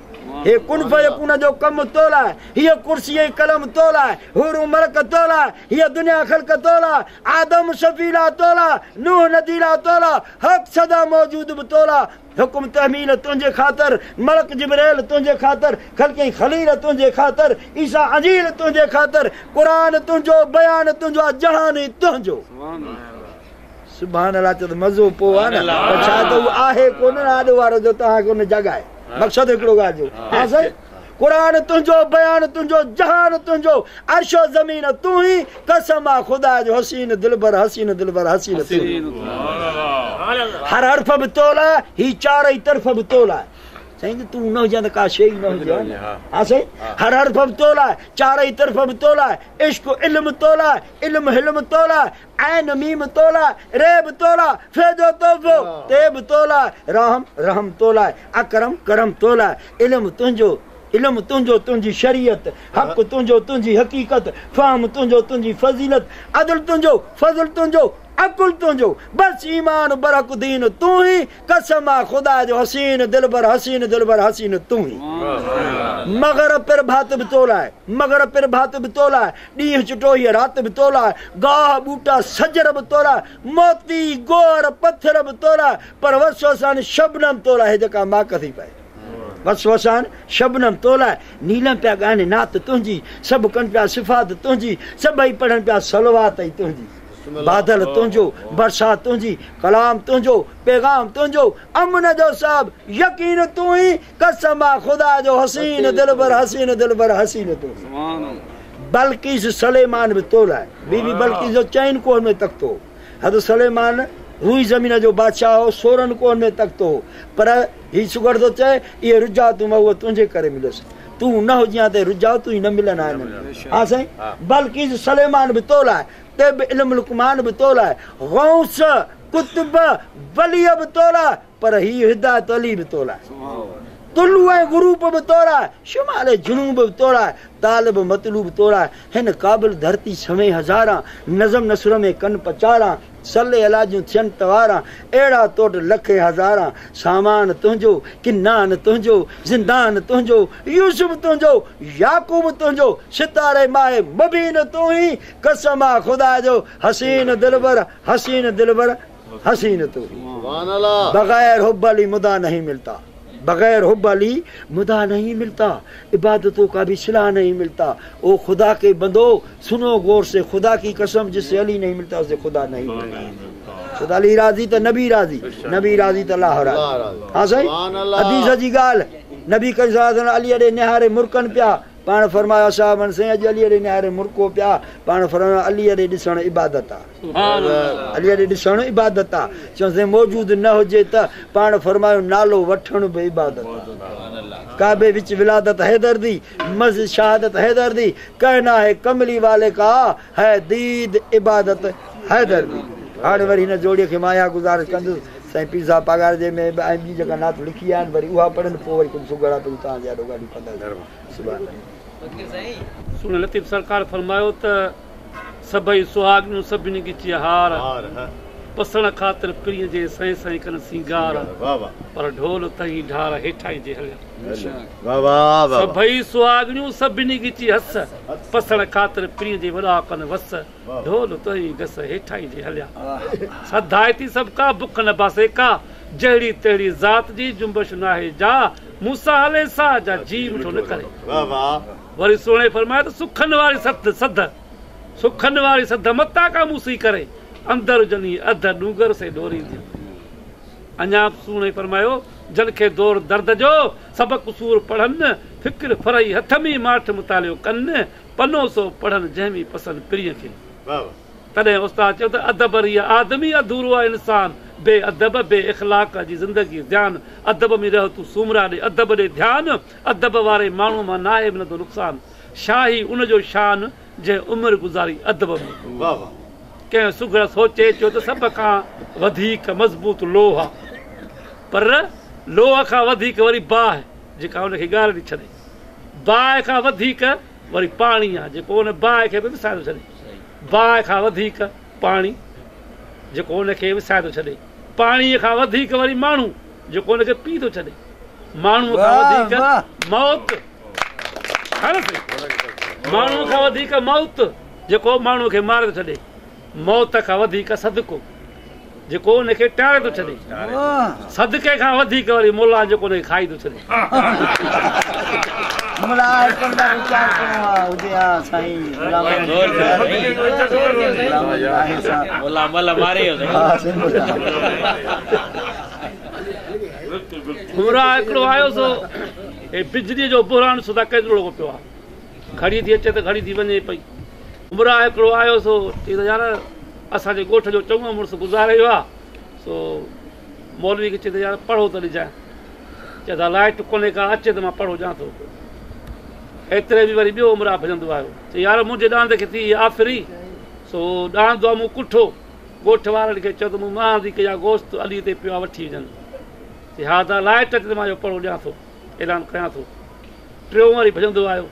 هي ڪن فيڪون جو ڪم تو لاء، هيء ڪرسي ۽ قلم تو لاء، حورون ملڪ تو لاء، هيء دنيا خلق تو لاء، آدم سفيلا تو لاء، نوح نجيلا تو لاء، حق سدا موجود به تو لاء، حڪم تحميل تنهنجي خاطر، ملڪ جبرئيل تنهنجي خاطر، خلقيائين خليل تنهنجي خاطر، عيسيٰ انجيل تنهنجي خاطر، قرآن تنهنجو، بيان تنهنجو آ جهان ئي تنهنجو. سبحان الله چئو ته مزو پوء آ نه پر ڇا ته هو آهي ڪونه نه آڏو وارو جو توهان کي ان جڳائي مقصد هڪڙو ڳالهه جو ها سائين قرآن تنهنجو بيان تنهنجو جهان تنهنجو عرش و زمين تون ئي قسم آ خدا جو حسين دلبر حسين دلبر حسين تون ئي هر حرف به تو لاء هي چارئي طرف به تو لاء سائين ته تون نه هجين ته ڪا شيء ئي نه هجي ها ها سائين هر حرف به تو لاء چارئي طرف به تو لاء عشق علم تو لاء علم حلم تو لاء عين ميم تو لاء ري به تو لاء في جو تحفو تي به تو لاء رحم رحم تو لاء اڪرم ڪرم تو لاء علم تنهنجو علم تنهنجو تنهنجي شريعت حق تنهنجو تنهنجي حقيقت فهم تنهنجو تنهنجي فضيلت عدل تنهنجو فضل تنهنجو عقل تنهنجو بس ايمان برحق دين تون ئي قسم آ خدا جو حسين دلبر حسين دلبر حسين تون ئي مغرب پرڀات به تو لاء مغرب پرڀات به تو لاء ڏينهن چٽو هيء رات به تو لاء گاهه ٻوٽا شجر به تو لاء موتي گوهر پٿر به تو لاء پر وسوسان شبنم تو لاء هي جيڪا ماڪ ٿي پئي وسوسان شبنم تو لاء نيلم پيا ڳائن نعت تنهنجي سڀ ڪن پيا صفات تنهنجي سڀئي پڙهن پيا صلوات ئي تنهنجي بادل تنهنجو برسات تنهنجي ڪلام تنهنجو پيغام تنهنجو امن جو صاحب يقين تون ئي قسم آ خدا جو حسين دلبر حسين دلبر حسين تون ئي بلقيس سليمان به تو لاء بي بي بلقيس جو چئن ڪوهن ۾ تخت هو حضرت سليمان روئي زمين جو بادشاهه هو سورهن ڪوهن ۾ تخت هو پر هي سگهڙ ٿو چئي اهي رجعتون مان اهو تنهنجي ڪري مليس تون نه هجين ها ته رجعتون ئي نه ملن ها هنن کي ها سائين بلقيس سليمان به تو لاء طب علم لقمان به تو لاء غوث قطب ولي به تو لاء پر هي هدايت علي به تو لاء طلوع ۽ غروب به تو لاء شمال ۽ جنوب به تو لاء طالب مطلوب تو لاء هن ڪابل ڌرتي سوين هزاران نظم نثر ۾ ڪن پچاران صلي الله جون ٿين تواران اهڙا تو وٽ لکين هزاران سامان تنهنجو ڪنعان تنهنجو زندان تنهنجو يوسف تنهنجو يعقوب تنهنجو ستاري ماه مبين تون ئي قسم آ خدا جو حسين دلبر حسين دلبر حسين تون ئي بغير حب علي مدا نهين ملتا بغير حب علي مدا نهين ملتا عبادتو کا ڀي صله نهين ملتا او خدا ڪي بندو سنو غور سي خدا ڪي قسم جس سي علي نهين ملتا اسي خدا نهين ملتا ڇو ته علي راضي ته نبي راضي نبي راضي ته الله راضي ها سائين حديث جي ڳالهه نبي ڪريم صلي الله عليه وسلم علي ڏي نهاري مرڪن پيا پاڻ فرمايو اصحابن سائين اڄ علي ڏي نهاري مرڪو پيا پاڻ فرمايو علي ڏي ڏسڻ عبادت آ علي ڏي ڏسڻ عبادت آ. چيائون سائين موجود نه هجي ته؟ پاڻ فرمايو نالو وٺڻ به عبادت آ. ڪعبي وچ ولادت حيدر the, مسجد شهادت حيدر the, ڪهنا هي ڪملي والي ڪا، هي ديد عبادت حيدر the. هاڻي وري هن جوڙي کي مان اها گذارش ڪندس سائين پير صاحب پاڳاري جي ۾ به ۽ ٻي جيڪا نعت لکي آهن وري اها پڙهن پوء وري ڪجهه سگهڙا پنهنجي توهان جي آڏو ڳالهيون ڪنداسين. سبحان الله. سهڻي لطيف سرڪار فرمايو ته. سڀئي سهاڳڻيون سڀني ڳچيء هار، پسڻ خاطر پرينء جي سئين سئين ڪن سينگار، پر ڍول تهين ڍار هيٺائين جي هليا. سڀئي سهاڳڻيون سڀني ڳچي هس، پسڻ خاطر پرينء جي وڏا ڪن وس، ڍول تهين گس هيٺائين جي هليا. سڌائتي سڀڪا بک نه باسي ڪا، جهڙي تهڙي ذات جي جنبش ناهي جا، مون سان هلي سا جا جيء مٺو نه ڪري. وري سهڻي فرمايو ته سکن واري سڌ، سکن واري سڌ متان ڪا مون سين ڪري، اندر جني اڌ ڏونگر سي ڏورينديون. اڃا به سهڻي فرمايو، جن کي دور درد جو، سبق سور پڙهن، فڪر فرعي هٿ ۾ ماٺ مطالعو ڪن، پنو سو پڙهن جنهن ۾ پسن پرينء کي. تڏهن استاد چيو ته اڌ بري آدمي اڌورو آهي انسان، بي ادب بي اخلاق جي زندگي زيان. ادب ۾ رهه تون سومرا ڏي ادب ڏي ڌيان. ادب واري ماڻهوء مان ناهي ملندو نقصان. شاهي ان جو شان جنهن عمر گذاري ادب ۾. ڪنهن سگهڙ سوچي چيو ته سڀ کان وڌيڪ مضبوط لوهه آ، پر لوهه کان وڌيڪ وري باهه جيڪا ان کي ڳاري ٿي ڇڏي. باهه کان وڌيڪ وري پاڻي آ جيڪو ان باهه کي به وسائي ٿو ڇڏي. باهه کان وڌيڪ پاڻي جيڪو ان کي وسائي ٿو ڇڏي. پاڻيء کان وڌيڪ وري ماڻهو جيڪو ان کي پي ٿو ڇڏي. ماڻهوء کان وڌيڪ موت، ماڻهوء کان وڌيڪ موت جيڪو ماڻهوء کي ماري ٿو ڇڏي. موت کان وڌيڪ صدقو جيڪو ان کي ٽاري ٿو ڇڏي. صدقي کان وڌيڪ وري ملا جيڪو ان کي کائي ٿو ڇڏي. همراهه هڪڙو آيو سو هي بجليء جو بحران سدا ڪيترو لڳو پيو آهي. گهڙي ٿي اچي ته گهڙي ٿي وڃي پئي. همراهه هڪڙو آيو سو چئي ته يار اسان جي ڳوٺ جو چڱو مڙس گذاري ويو آهي. سو مولوي کي چئي ته يار پڙهو ته ڏجانء. چئي ته لائٽ ڪونهي ڪا اچي ته مان پڙهو ڏيان ٿو. ايتري ۾ وري ٻيو همراهه ڀڄندو آيو. چئي يار منهنجي ڏاند کي ٿي آفري سو ڏاند آ مون ڪٺو. ڳوٺ وارن کي چيو ته مون مهاندي ڪئي آ گوشت اڏي تي پيو آ وٺي وڃن. چئي ها ته لائٽ اچي ته مان اهو پڙهو ڏيان ٿو. اعلان ڪيان ٿو. ٽيون وري ڀڄندو آيو.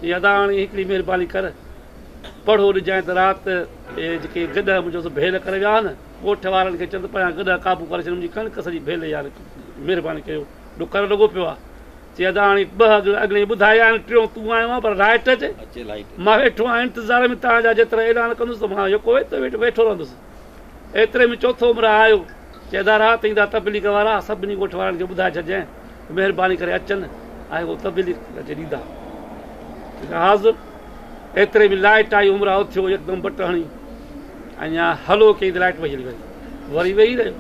چي ادا هاڻي هڪڙي مهرباني ڪر پڙهو ڏجانء ته رات اهي جيڪي گڏهه منهنجو سو ڀيل ڪري ويا آهن ڳوٺ وارن کي چئن ته پنهنجا گڏهه قابو ڪري ڇڏ منهنجي ڪڻڪ سڄي ڀيل يار مهرباني ڪيو ڏڪر لڳو پيو آهي. چي ادا هاڻي ٻه اڳڙي ٻڌايا آهن ٽيون تون آيو آهين پر لائٽ اچي مان ويٺو آهيان انتظار ۾ توهان جا جيترا اعلان ڪندس ته مان يڪو ويٺو رهندس. ايتري ۾ چوٿون همراهه آيو، چي ادا رات ايندا تبليغ وارا، سڀني ڳوٺ وارن کي ٻڌائي ڇڏجانء ته مهرباني ڪري اچن ۽ هو تبليغ اچي ڏيندا. حاضر. ايتري ۾ لائٽ آئي، همراهه اٿيو، يڪدم بٽ هڻي اڃا هلو ڪيائين ته لائٽ وئي هلي وري وري ويهي رهيو.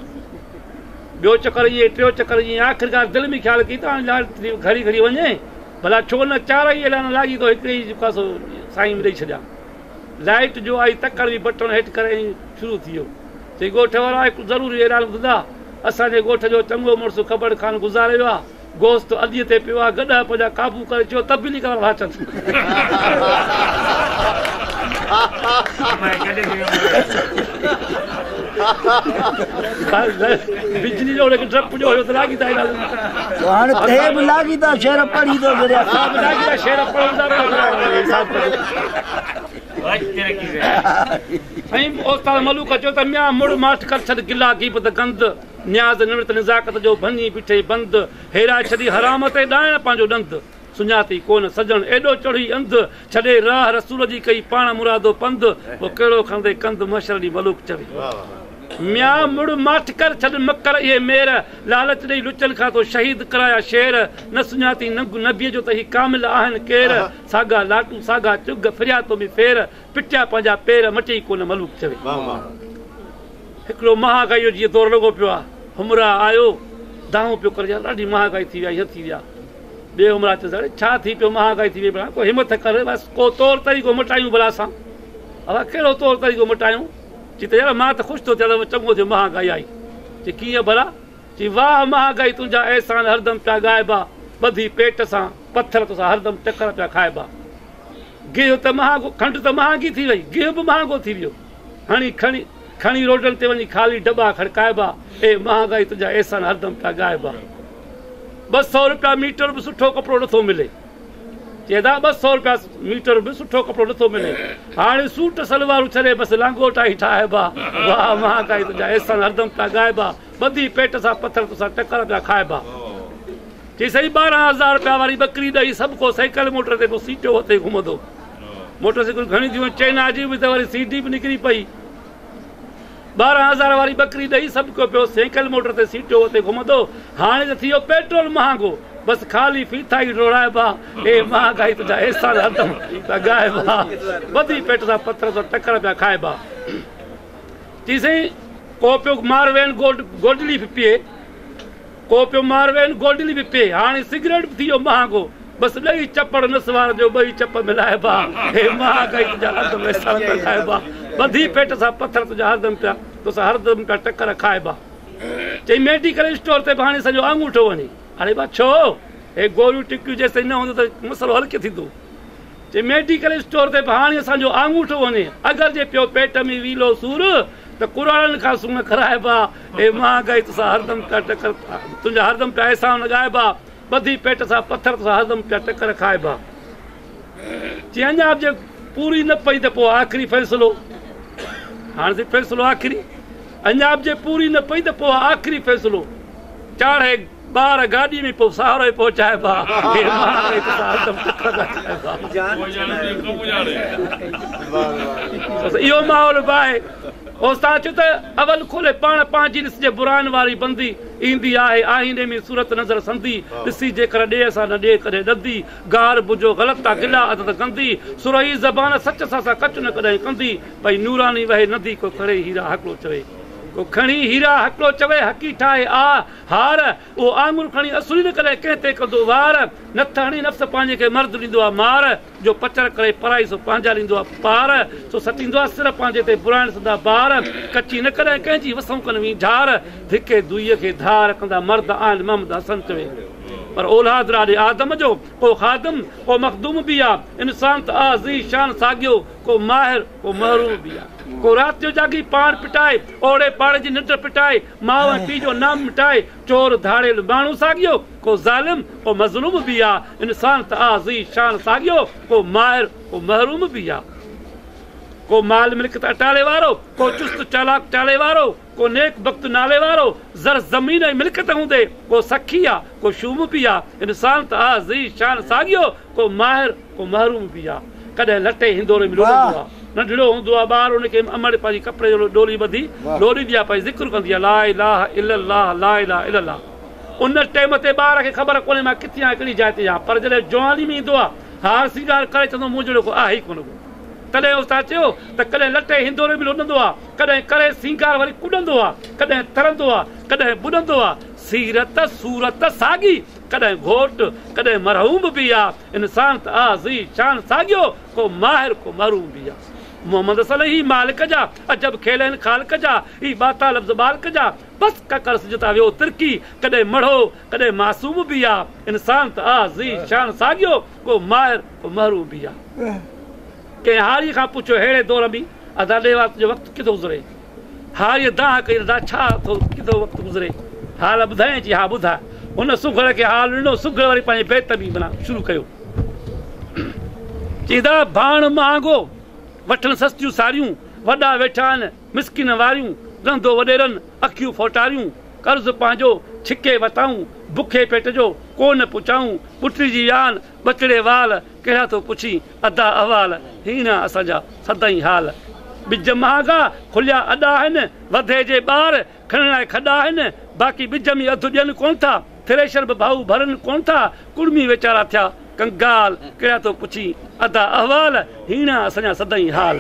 ٻيو چڪر ائين، ٽيون چڪر ائين، آخرڪار دل ۾ خيال ڪيائين ته هاڻي لائٽ گهڙي گهڙي وڃي، ڀلا ڇو نه چارئي اعلان لاڳيتو هڪڙي ئي جيڪو آهي سو سائين ۾ ڏئي ڇڏيان. لائيٽ جو آئي تڪڙ ۾ بٽڻ هيٺ ڪري ۽ شروع ٿي ويو. چئي ڳوٺ وارا هڪ ضروري اعلان ٻڌندا. اسان جي ڳوٺ جو چڱو مڙس کبڙ خان گذاري ويو آ. گوشت اڏيء تي پيو آ. گڏهه پنهنجا قابو ڪري چيو تبليغ وارا ٿا اچن. بجلي جو هن کي ڊپ جو هيو ته لاڳيتا اعلان. هاڻي ٿئي به لاڳيتا شعر پڙهي ٿو ڇڏيان. لاڳيتا شعر پڙهن ٿا حساب ڪجو. سائين استاد ملوڪ چيو ته ميان مڙ ماٺ ڪر ڇڏ گلا غيبت گند نياز نوڙت نزاڪت جو ڀڃي بيٺئي بند هيرائي ڇڏي حرام تي ڏائڻ پنهنجو ڏند سڃاتي ڪونه سڄڻ ايڏو چڙهي انڌ ڇڏي راهه رسول جي ڪئي پاڻ مرادو پنڌ پوء ڪهڙو کڻندي ڪنڌ محشر ڏينهن ملوڪ چوي ميان مڙ ماٺ ڪر ڇڏ مڪر اهي مير لالچ ڏئي لچن کان تو شهيد ڪرايا شير نه سڃاتي ننگ نبيء جو ته هي ڪامل آهن ڪير ساڳا لاٽون ساڳا چگهه ڦريا تو ۾ ڦير پٽيا پنهنجا پير مٽيئي ڪونه ملوڪ چوي. هڪڙو مهانگائي جو جيئن دور لڳو پيو آ همراهه آيو دانهون پيو ڪري يار ڏاڍي مهانگائي ٿي وئي آ هيئن ٿي وئي آ ٻئي همراهه چيس اڙي ڇا ٿي پيو مهانگائي ٿي وئي ڀلا ڪو همٿ ڪر بس ڪو طور طريقو مٽايون ڀلا اسان ابا ڪهڙو طور طريقو مٽايون چي ته يار مان ته خوش ٿو ٿيان ته چڱو ٿيو مهانگائي آئي چي ڪيئن ڀلا چي واهه مهانگائي تنهنجا احسان هردم پيا ڳائبا ٻڌي پيٽ سان پٿر توسان هردم ٽڪر پيا کائبا گيهه ته مهانگو کنڊ ته مهانگي ٿي وئي گيهه به مهانگو ٿي ويو هڻي کڻي کڻي روڊن تي وڃي خالي ڊٻا کڙڪائبا اي مهانگائي تنهنجا احسان هردم پيا ڳائبا 200 روپيا ميٽر به سٺو ڪپڙو نٿو ملي چي ادا 200 روپيا ميٽر به سٺو ڪپڙو نٿو ملي هاڻي سوٽ سلوارون ڇڏي بس لانگوٽا ئي ٺاهبا واهه مهانگائي تنهنجا احسان هردم پيا ڳائبا ٻڌي پيٽ سان پٿر توسان ٽڪر پيا کائبا. چي سائين 12,000 رپيا واري ٻڪري ڏئي سڀ ڪو سائيڪل موٽر تي پيو سيٽيو وتي گهمندو. موٽر سائيڪل گهڻيون ٿيون چئنا جي به ته وري سي ڊي به نڪري پئي. 12,000 واري ٻڪري ڏئي سڀ ڪو پيو سائيڪل موٽر تي سيٽيو وتي گهمندو. هاڻي ته ٿي ويو پيٽرول مهانگو. بس خالي ڦيٿا ئي ڊوڙائبا. اي مهانگائي تنهنجا احسان هردم پيا ڳائبا. ٻڌي پيٽ سان پٿر سان ٽڪر پيا کائبا. چي سائين ڪو پيو ماروين گوڊلي به پيئي ڪو پيو ماروين گوڊلي به پيئي هاڻي سگريٽ به ٿي ويو مهانگو بس ڏئي چپڙ نسوار جو ٻئي چپ ملائبا هي مهانگائي تنهنجا هردم احسان پيا کائبا ٻڌي پيٽ سان پٿر تنهنجا هردم پيا توسان هردم پيا ٽڪر کائبا. چئي ميڊيڪل اسٽور تي به هاڻي اسان جو آڱوٺو وڃي. اڙي با ڇو؟ هي گوريون ٽڪيون جيستائين نه هونديون ته مسئلو حل ڪيئن ٿيندو؟ چئي ميڊيڪل اسٽور تي به هاڻي اسان جو آڱوٺو وڃي. اگر جي پيو پيٽ ۾ ويلو سور ته ڪراڙن کان سوڻ کارائبا. هي مهانگائي توسان هردم پيا ٽڪر تنهنجا هردم پيا احسان ڳائبا. ٻڌي پيٽ سان پٿر توسان هردم پيا ٽڪر کائبا. چي اڃا به جي پوري نه پئي ته پوء آخري فيصلو. هاڻ سي فيصلو آخري. اڃا به جي پوري نه پئي ته پوء آخري فيصلو. چاڙهي ٻار گاڏي ۾ پوء ساهري پهچائبا. هي مهانگائي توسان هردم ٽڪر ٿا کائبا. اهو ماحول به آهي. استاد چيو ته اول کولي پاڻ پنهنجي ڏسجي براين واري بندي ايندي آهي آئيني ۾ صورت نظر سندي ڏسي جيڪر ڏي سا نه ڏي ڪڏهن ڏندي گار بجو غلط آ گلا عادت گندي سرهي زبان سچ سان سا ڪچ نه ڪڏهن ڪندي پئي نوراني وهي ندي ڪو کڻي هيرا هڪڙو چوي ڪو کڻي هيرا هڪڙو چوي حقي ٺاهي آ هار اهو آڱر کڻي اصلي نه ڪڏهن ڪنهن تي ڪندو وار نٿ هڻي نفس پنهنجي کي مرد ڏيندو آ مار جو پچر ڪري پرائي سو پنهنجا ڏيندو آ پار، سو سٽيندو آ سر پنهنجي تي براين سندا بار، ڪچي نه ڪڏهن ڪنهن جي وسئون ڪن وينجهار، ڌڪي دوئيء کي ڌار ڪندا مرد آهن محمد حسن چوي پر اولاد ڏاڏي آدم جو ڪو خادم ڪو مخدوم به آ، انسان ته آ ذي شان ساڳيو ڪو ماهر ڪو محروم به آ، ڪو رات جو جاڳي پاڻ پٽائي، اوڙي پاڙي جي ننڊ ڦٽائي، ماء ۽ پيء جو نام مٽائي، چور ڌاڙيل ماڻهو ساڳيو، ڪو ظالم ڪو مظلوم به آ، انسان ته آ ذي شان ساڳيو، ڪو ماهر ڪو محروم به آ. ڪو مال ملڪيت اٽالي وارو، ڪو چست چالاڪ چالي وارو، ڪو نيڪ بخت نالي وارو، زر زمين ۽ ملڪيت هوندي، ڪو سخي آ ڪو شوم به آ، انسان ته آ ذي شان ساڳيو، ڪو ماهر ڪو محروم به آ. ڪڏهن لٽي هندوري ۾ لوڏندو آ. ننڍڙو هوندو آ ٻار ان کي امڙ پنهنجي ڪپڙي جو ڏولي ٻڌي لوڏيندي آ پئي ذڪر ڪندي آ لا اله الا الله لا اله الا الله ان ٽيم تي ٻار کي خبر ڪونهي مان ڪٿي آهيان ڪهڙي جاء تي آهيان پر جڏهن جواني ۾ ايندو آ هار سينگار ڪري چوندو مون جهڙو ڪو آهي ئي ڪونه ڪو تڏهن استاد چيو ته ڪڏهن لٽي هندوري ۾ لوڏندو آ ڪڏهن ڪري سينگار وري ڪڏندو آ ڪڏهن ترندو آ ڪڏهن ٻڏندو آ سيرت صورت ساڳي ڪڏهن گهوٽ ڪڏهن مرحوم به آ انسان ته آ ذي شان ساڳيو ڪو ماهر ڪو محروم به آ. محمد صلي هي مالڪ جا، عجب کيل آهن خالق جا، هي ٻاتا لفظ ٻالڪ جا، بس ڪڪر سج تان ويو ترڪي، ڪڏهن مڙهو ڪڏهن معصوم به آ. انسان ته آ ذي شان ساڳيو، ڪو ماهر ڪو محروم به آ. ڪنهن هاريء کان پڇيو ههڙي دور ۾ ادا ڏيوا تنهنجو وقت ڪيئن ٿو گذري؟ هاريء دانهن ڪئي ادا ڇا ٿو ڪيئن ٿو وقت گذري؟ حال ٻڌايائين چي ها ٻڌاء. هن سگهڙ کي حال ڏنو، سگهڙ وري پنهنجي بيت ۾ معنيٰ شروع ڪيو. چي ادا ڀاڻ مهانگو، وٺن سستيون ساريون، وڏا ويٺا آهن مسڪين واريون، رهندو وڏيرن اکيون ڦوٽاريون، قرض پنهنجو ڇڪي وتائون، بکي پيٽ جو ڪو نه پچائون، ٻٽي جي ويان ٻچڙي وال، ڪهڙا ٿو پڇين ادا احوال، هيڻا اسان جا سدائين حال. ٻج مهانگا، کليا اڏا آهن، وڌي جي ٻار، کڻڻ لاء کڏا آهن، باقي ٻج ۾ اڌ ڏين ڪونه ٿا، ٿريشر به ڀائو ڀرن ڪونه ٿا، ڪڙمي ويچارا ٿيا ڪنگال، ڪهڙا ٿو پڇين ادا احوال، هيڻا اسان جا سدائين حال.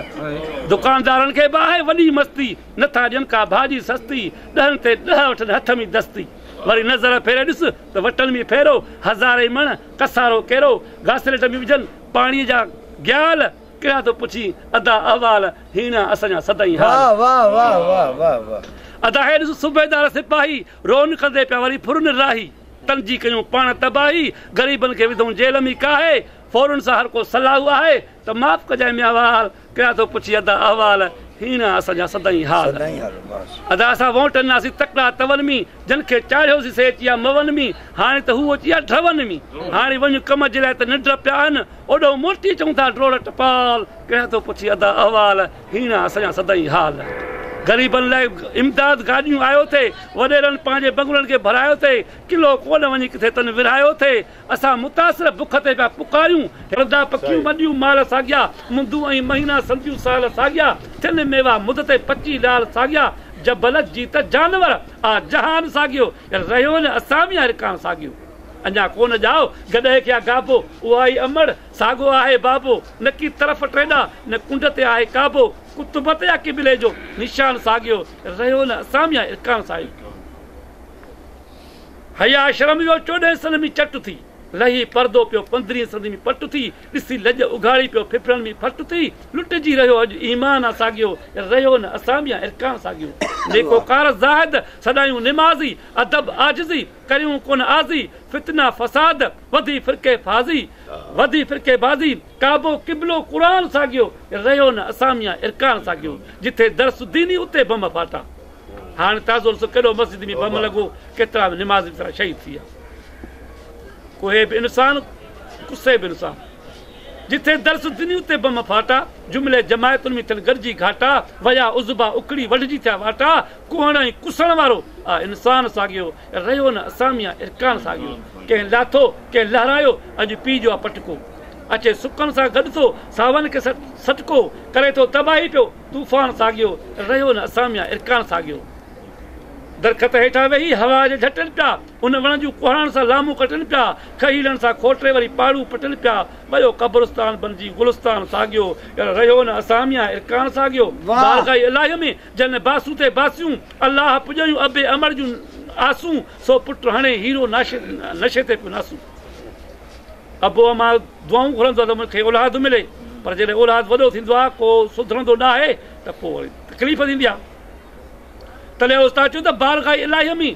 دڪاندارن کي به آهي وڏي مستي، نٿا ڏين ڪا ڀاڄي سستي، ڏهن تي ڏهه وٺن هٿ ۾ دستي. وري نظر ڦيري ڏس ته وٽن ۾ ڦيرو، هزارين مڻ، ڪسارو ڪيرو، گاسليٽ ۾ وجهن پاڻيء جا گيال، ڪهڙا ٿو پڇين ادا احوال، هيڻا اسان جا سدائين حال. ادا هي ڏس صوبيدار سپاهي، رون ڪندي پيا وري ڦرن راهي، تن جي ڪيون پاڻ تباهي، غريبن کي وڌئون جيل ۾ ڪاهي، ڦورن سان هر ڪو صلاح آهي، ته معاف ڪجانء ميان وال، ڪهڙا ٿو پڇين ادا احوال، هيڻا اسان جا سدائين حال. ادا اسان وونٽ ڏناسين تڪڙا تون ۾، جن کي چاڙهيوسين سي اچي ويا مون ۾، هاڻي ته هو اچي ويا ڍون ۾، هاڻي وڃ ڪم جي لاء ته ننڊ پيا آهن، اوڏهون موٽي اچون ٿا ڊوڙ ٽپال، ڪهڙا ٿو پڇين ادا احوال، هيڻا اسان جا سدائين حال. غريبن لاء امداد گاڏيون آيو ٿي، وڏيرن پنهنجي بنگلن کي ڀرايو ٿي، ڪلو ڪونه وڃي ڪٿي تن ورهايو ٿي، اسان متاثر بک تي پيا پڪاريون، پرندا پکيون مڏيون مال ساڳيا، مندون ۽ مهينا سنديون سال ساڳيا، ٿين ميوا مد تي پچي لال ساڳيا، جبل جيت جانور آ جهان ساڳيو، رهيو نه اسان ۾ آ رڪان ساڳيو. اڃا ڪونه ڄائو گڏهه کي آ گابو، اها ئي امڙ، ساڳو آهي بابو، نڪي طرف ٽيڏا، نه ڪنڊ تي آهي ڪعبو، قطب تي آ قبلي جو نشان ساڳيو، رهيو نه اسان ۾ آ ارڪان ساڳيو. حيا شرم ويو چوڏهين سن ۾ چٽ ٿي، لهي پردو پيو پندرهين صدي ۾ پٽ ٿي، ڏسي لڄ اگهاڙي پيو ڦڦڙن ۾ ڦٽ ٿي، لٽجي رهيو اڄ ايمان آ ساڳيو، رهيو نه اسان ۾ آ ارڪان ساڳيو. نيڪوڪار زاهد سڏايون نمازي، ادب عاجزي ڪريون ڪونه آزي، فتنا فساد وڌي فرقي فازي، وڌي فرقي بازي، ڪعبو قبلو قرآن ساڳيو، رهيو نه اسان ۾ آ ارڪان ساڳيو. جٿي درس ديني اتي بم ڦاٽا. هاڻي تازو ڏسو ڪيڏو مسجد ۾ بم لڳو، ڪيترا نمازي ويچارا شهيد ٿي ويا. ڪوهي به انسان ڪسي به انسان. جٿي درس ديني اتي بم ڦاٽا، جملي جماعتن ۾ ٿين گڏجي گهاٽا، ويا عضبا اکڙي وڍجي ٿيا واٽا، ڪهڻ ۽ ڪسڻ وارو آ انسان ساڳيو، رهيو نه اسان ۾ آ ارڪان ساڳيو. ڪنهن لاٿو ڪنهن لهرايو اڄ پيء جو آ پٽڪو. اچي سڪن سان گڏ ٿو ساون کي سٽڪو، ڪري ٿو تباهي پيو طوفان ساڳيو، رهيو نه اسان ۾ آ ارڪان ساڳيو. درخت هيٺان ويهي هوا جي جهٽن پيا، ان وڻ جون ڪهاڙن سان لامون ڪٽن پيا، کهيلن سان کوٽري وري پاڙون پٽن پيا، ويو قبرستان بنجي گلستان ساڳيو، رهيو نه اسان ۾ آ ارڪان ساڳيو. بارگاهه الاهيء ۾ جن باسون تي باسيون، الله پڄايون ابي امڙ جون آسون، سو پٽ هڻي هيرو نشي تي پيو ناسون. ابو امان دعائون گهرندو آ ته مون کي اولاد ملي، پر جڏهن اولاد وڏو ٿيندو آ ڪو سڌرندو ناهي ته پوء وري تڪليف ٿيندي آ. تڏهن استاد چيو ته بارگاهه الاهيء ۾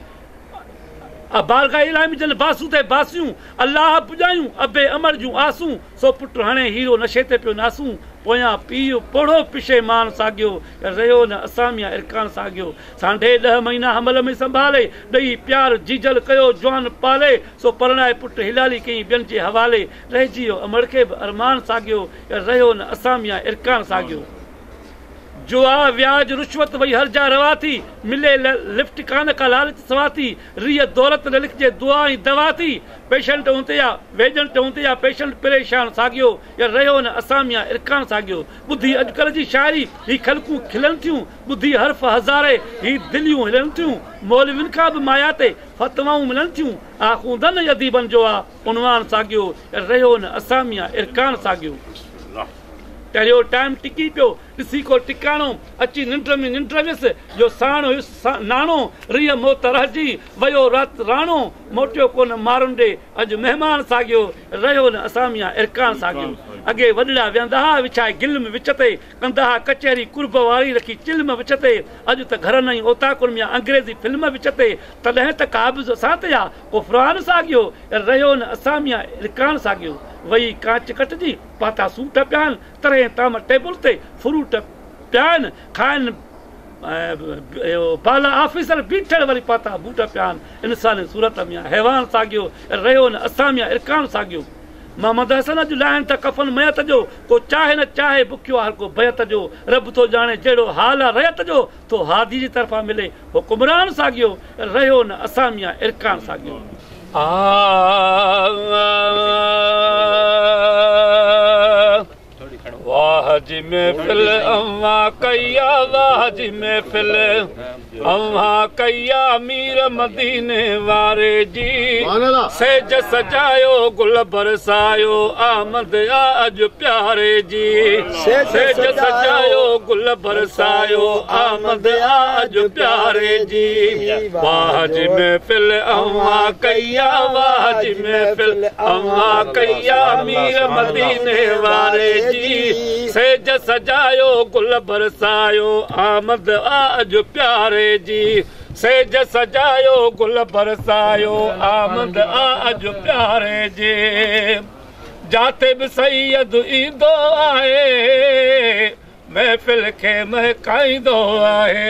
بارگاهه الاهيء ۾ جن باسون تي باسيون، الله پڄايون ابي امڙ جون آسون، سو پٽ هڻي هيرو نشي تي پيو ناسون، پويان پيء پوڙهو پشيمان ساڳيو، رهيو نه اسان ۾ آ ارڪان ساڳيو. سانڍي ڏهه مهينا حمل ۾ سنڀالي، ڏئي پيار جيجل ڪيو جوان پالي، سو پرڻائي پٽ حلالي ڪيئين ٻين جي حوالي، رهجي ويو امڙ کي به ارمان ساڳيو، رهيو نه اسان ۾ آ ارڪان ساڳيو. جوا، وياج، رشوت وئي هر جا روا ٿي، ملي لفٽ ڪانه ڪا لالچ سوا ٿي، ريء دولت نه لکجي دعا ۽ دوا ٿي، پيشنٽ هوندي يا ويجنٽ هوندي يا پيشنٽ پريشان ساڳيو يا رهيو نه اسان ۾ آ ارڪان ساڳيو، ٻڌي اڄڪلهه جي شاعري هي خلقون کلن ٿيون، ٻڌي حرف هزارين هي دليون هلن ٿيون، مولوين کان به مايا تي فتوائون ملن ٿيون، آخوندن ۽ اديبن جو آ عنوان ساڳيو يا رهيو نه اسان ۾ آ ارڪان ساڳيو. ٽريو ٽائيم ٽڪي پيو، ڏسي ڪو ٽڪاڻو، اچي ننڊ ۾ ننڊ ويس، جو ساڻ هيس ناڻو، ريء موت رهجي ويو رات راڻو، موٽيو ڪونه مارن ڏي، اڄ مهمان ساڳيو، رهيو نه اسان ۾ آ ارڪان ساڳيو. اڳي وڏڙا ويهندا ها، وڇائي گلم وچ تي، ڪندا ها ڪچهري قرب واري، رکي چلم وچ تي، اڄ ته گهرن ۽ اوطاقن ۾ آ انگريزي فلم وچ تي، تڏهن ته قابض اسان تي آ ڪفران ساڳيو، رهيو نه اسان ۾ آ ارڪان ساڳيو. وئي ڪانچ ڪٽجي. پاتا سوٽ پيا آهن، طرحين طعام ٽيبل تي، فروٽ پيا آهن، کائن بالا آفيسر بيٺل وري پاتا بوٽ پيا آهن، انساني صورت ۾ آ حيوان ساڳيو، رهيو نه اسان ۾ آ ارڪان ساڳيو. محمد حسن اڄ لاهين ٿا ڪفن ميت جو، ڪو چاهي نه چاهي بکيو آ هر ڪو بيعت جو، رب ٿو ڄاڻي جهڙو حال آ رعيت جو، ٿو هادي جي طرفان ملي حڪمران ساڳيو، رهيو نه اسان ۾ آ ارڪان ساڳيو. واهه جي محفل اوهان ڪئي آ واهه جي محفل اوهان ڪئي آ مير مديني واري جي سيج سجايو گل برسايو آمد آ اڄ پياري جي سيج سجايو گل برسايو آمد آ اڄ پياري جي واهه جي محفل اوهان ڪئي آ واهه جي محفل اوهان ڪئي آ مير مديني واري جي سيج سجايو گل برسايو آمد آ اڄ پياري جي سيج سجايو گل برسايو آمد آ اڄ پياري جي جاتي به سيد ايندو آهي محفل کي مهڪائيندو آهي.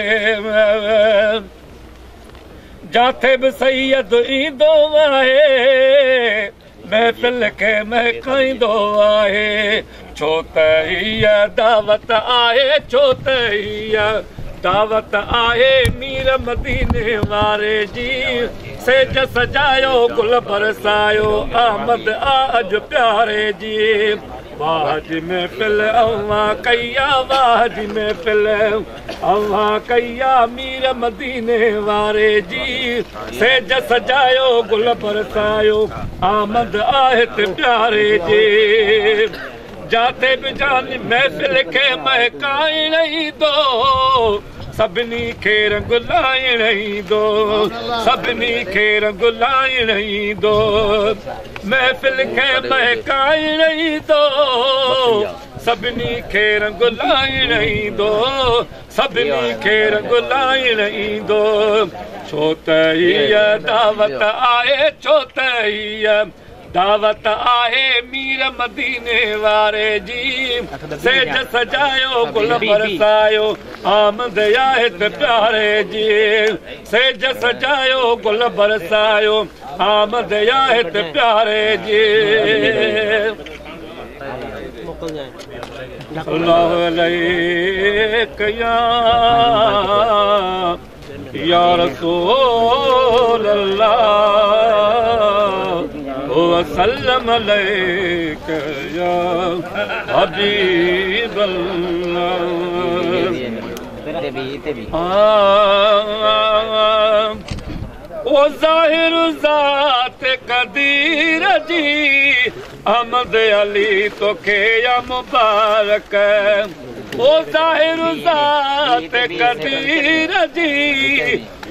جاٿي به سيد ايندو آهي محفل کي مهڪائيندو آهي. ڇو ته هيء دعوت آهي ڇو ته هيء دعوت آهي مير مديني واري جي. سيج سجايو گل برسايو آمد آ اڄ پياري جي. واهه جي محفل اوهان ڪئي آ واهه جي محفل اوهان ڪئي آ مير مديني واري جي سيج سجايو گل برسايو آمد آ هت پياري جي جاتي به جان محفل کي مهڪائڻ ايندو. सभिनी खे रंग लाइण ईंदो, सभिनी खे रंग लाइण ईंदो, महफ़िल खे महकाइण ईंदो, सभिनी खे रंग लाइण ईंदो, सभिनी खे रंग लाइण ईंदो। छो त हीअ दावत आहे, छो त हीअ दावत आहे मीर मदीने वारे जी। सेज सजायो गुल बरसायो आमद आहे त प्यारे जी। सेज सजायो गुल बरसायो आमद आहे त प्यारे जी। अल्लाह अलैक या रसूल अल्लाह वसल्लम अलैक या हबीब अल्लाह। ओ ज़ाहिर ज़ात कदीर जी, अहमद अली तोखे या मुबारक। ओ ज़ाहिर ज़ात कदीर जी,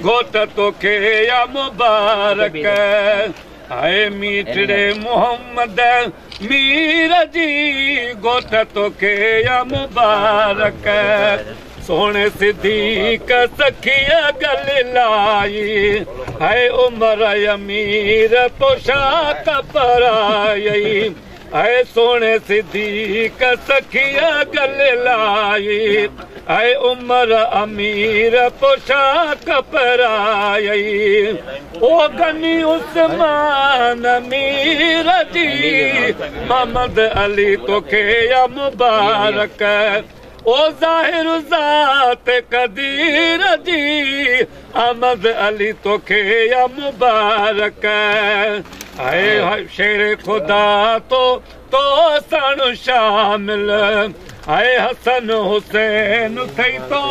घोट तोखे या मुबारक। हाय मीठड़े मोहम्मद मीर जी, घोट तोखे या मुबारक। सोने सिद्दीक सखिया गल लाई, हाय उमर अमीर पोशाक पराई। हाय सोने सिद्दीक सखिया गल लाई, हाय उमर अमीर पोशाक पराई। ओ गनी उस्मान मीर जी, मोहम्मद अली तोखे या मुबारक। ओ ज़ाहिर ज़ात कदीर जी, अहमद अली तोखे या मुबारक। हाय हाय शेर खुदा तो सण शामिल, हाय हसन हुसैन थई तो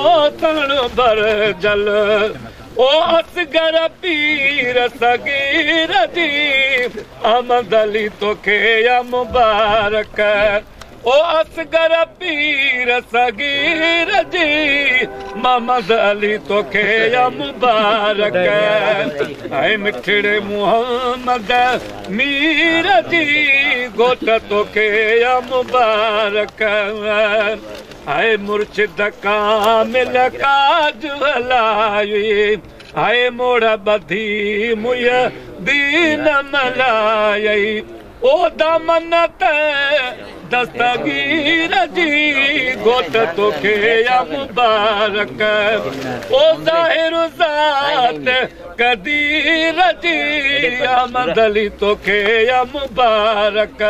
सण बरजल। ओ असगर पीर सगीर जी, अहमद अली तोखे या मुबारक। ओ असगर पीर सगीर जी, मोहम्मद अली तोखे या मुबारक। ऐ मिठड़े मोहम्मद मीर जी, घोट तोखे या मुबारक। ऐ मुर्शिद कामिल काज हलाई, ऐ मोड़ बधी मुय दीन मलाई। ओ दामन ते दस्तगीर जी, घोट तोखे या मुबारक। ओ ज़ाहिर ज़ात कदीर जी, अहमद अली तोखे या मुबारक।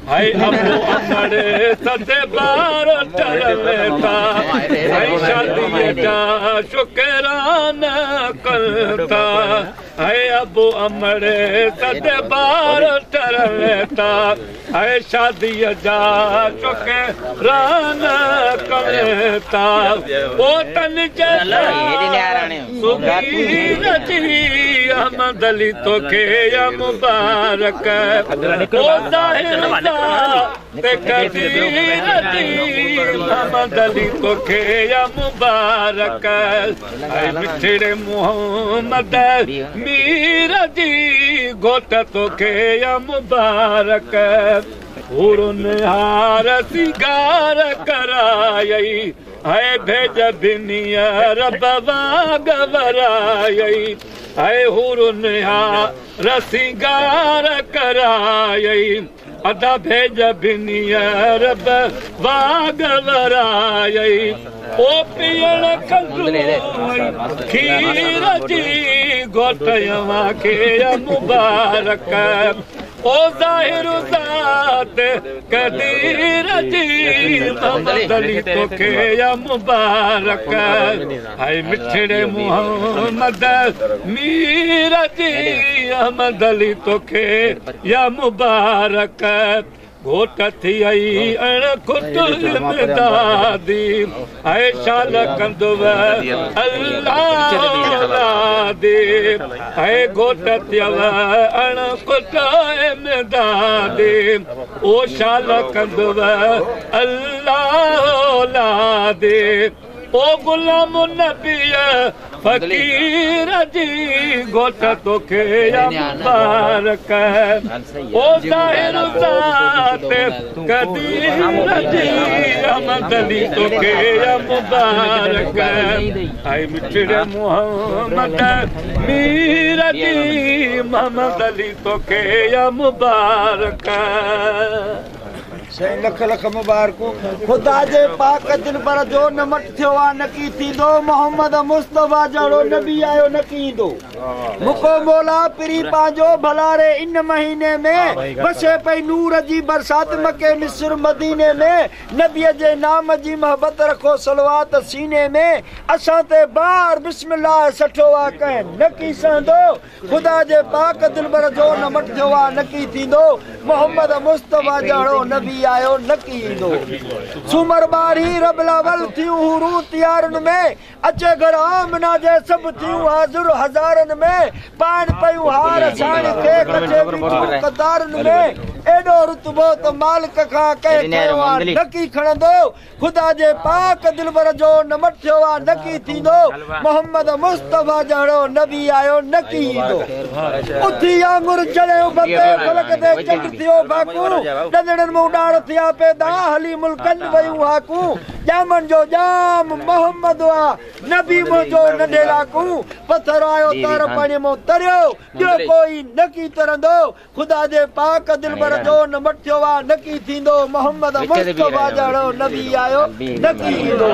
हाय अबू अमर सदे बारो चलता, हाय शादीअ जा शुक्राना करता। हाय अबू अमर सदे बारो चलता, हाय शादीअ जा शुक्राना करता। ओ तन जला सुगीर जी, अहमद अली तोखे या मुबारक। ओ ज़ाहिर ज़ात कदीर जी, मोहम्मद अली तोखे या मुबारक। ऐ मिठड़े मोहम्मद मीर जी, घोट तोखे या मुबारक। हुरुन हार सिंगार कराई, हाय भेज बिनिया रब वाग वराई। हाय हुरुन हार सिंगार कराई, अदा भेज बिनिया रब वाग वराई। ओ पियण कंदो खीर जी, घोट अव्हां खे मुबारक। ओ ज़ाहिर ज़ात कदीर जी, मोहम्मद अली तोखे या मुबारक। हाय मिठड़े मोहम्मद मीर जी, अहमद अली तोखे या मुबारक। घोट थी आई अण खुद इमदादी, हाय शाल कंदव अल्लाह दे। हाय घोट थियव अण खुद इमदादी, ओ शाल कंदव अल्लाह दे। ओ गुलाम नबी फकीर जी गोठ तोखे या मुबारक ओ ज़ाहिर ज़ात कदीर जी अहमद अली तोखे या मुबारक आई मिठड़े मोहम्मद मीर जी मोहम्मद अली तोखे या मुबारक। साईं लख लख मुबारकूं। खुदा जे पाक दिलबर जो न मट थियो आहे न की थींदो, मोहम्मद मुस्तफ़ा जहिड़ो नबी आयो न की ईंदो। मुको मौला परी पंहिंजो भलारे इन महीने में, बसे पई नूर जी बरसात मके मिस्र मदीने में। नबीअ जे नाम जी मोहबत रखो सलवात सीने में, असां ते बार बिस्मिल्लाह सठो आहे कंहिं न की सहंदो। खुदा जे पाक दिलबर जो न मट थियो आहे न की थींदो, मोहम्मद मुस्तफ़ा जहिड़ो नबी आयो न की ईंदो। सुमर बारी रबलावल थियूं हुरू तियारनि में, अचे घर आमना जे सभु थियूं हाज़िर हज़ारनि में। पाइनि पयूं हार साण खे कचे बीठियूं कतारनि में, एॾो रुतबो त मालिक खां कंहिं खयो आहे न की खणंदो। खुदा जे पाक दिलबर जो न मट थियो आहे न की थींदो, मोहम्मद मुस्तफ़ा जहिड़ो नबी आयो न की ईंदो। उथी आङुर चढ़ियो बते फलक ते चंड थियो फाकू, ॾंदड़नि मां ॾार थिया पैदा हली मुल्कनि वयूं हाकू। ॼामनि जो ॼाम मोहम्मद आहे नबी मुंहिंजो नंढे लाकू, पथर आयो तर पाणीअ मां तरियो ॿियो कोई न की तरंदो। खुदा जे पाक दिलबर जो न मट थियो आहे न की थींदो, मोहम्मद मुस्तफ़ा जहिड़ो नबी आयो न की ईंदो।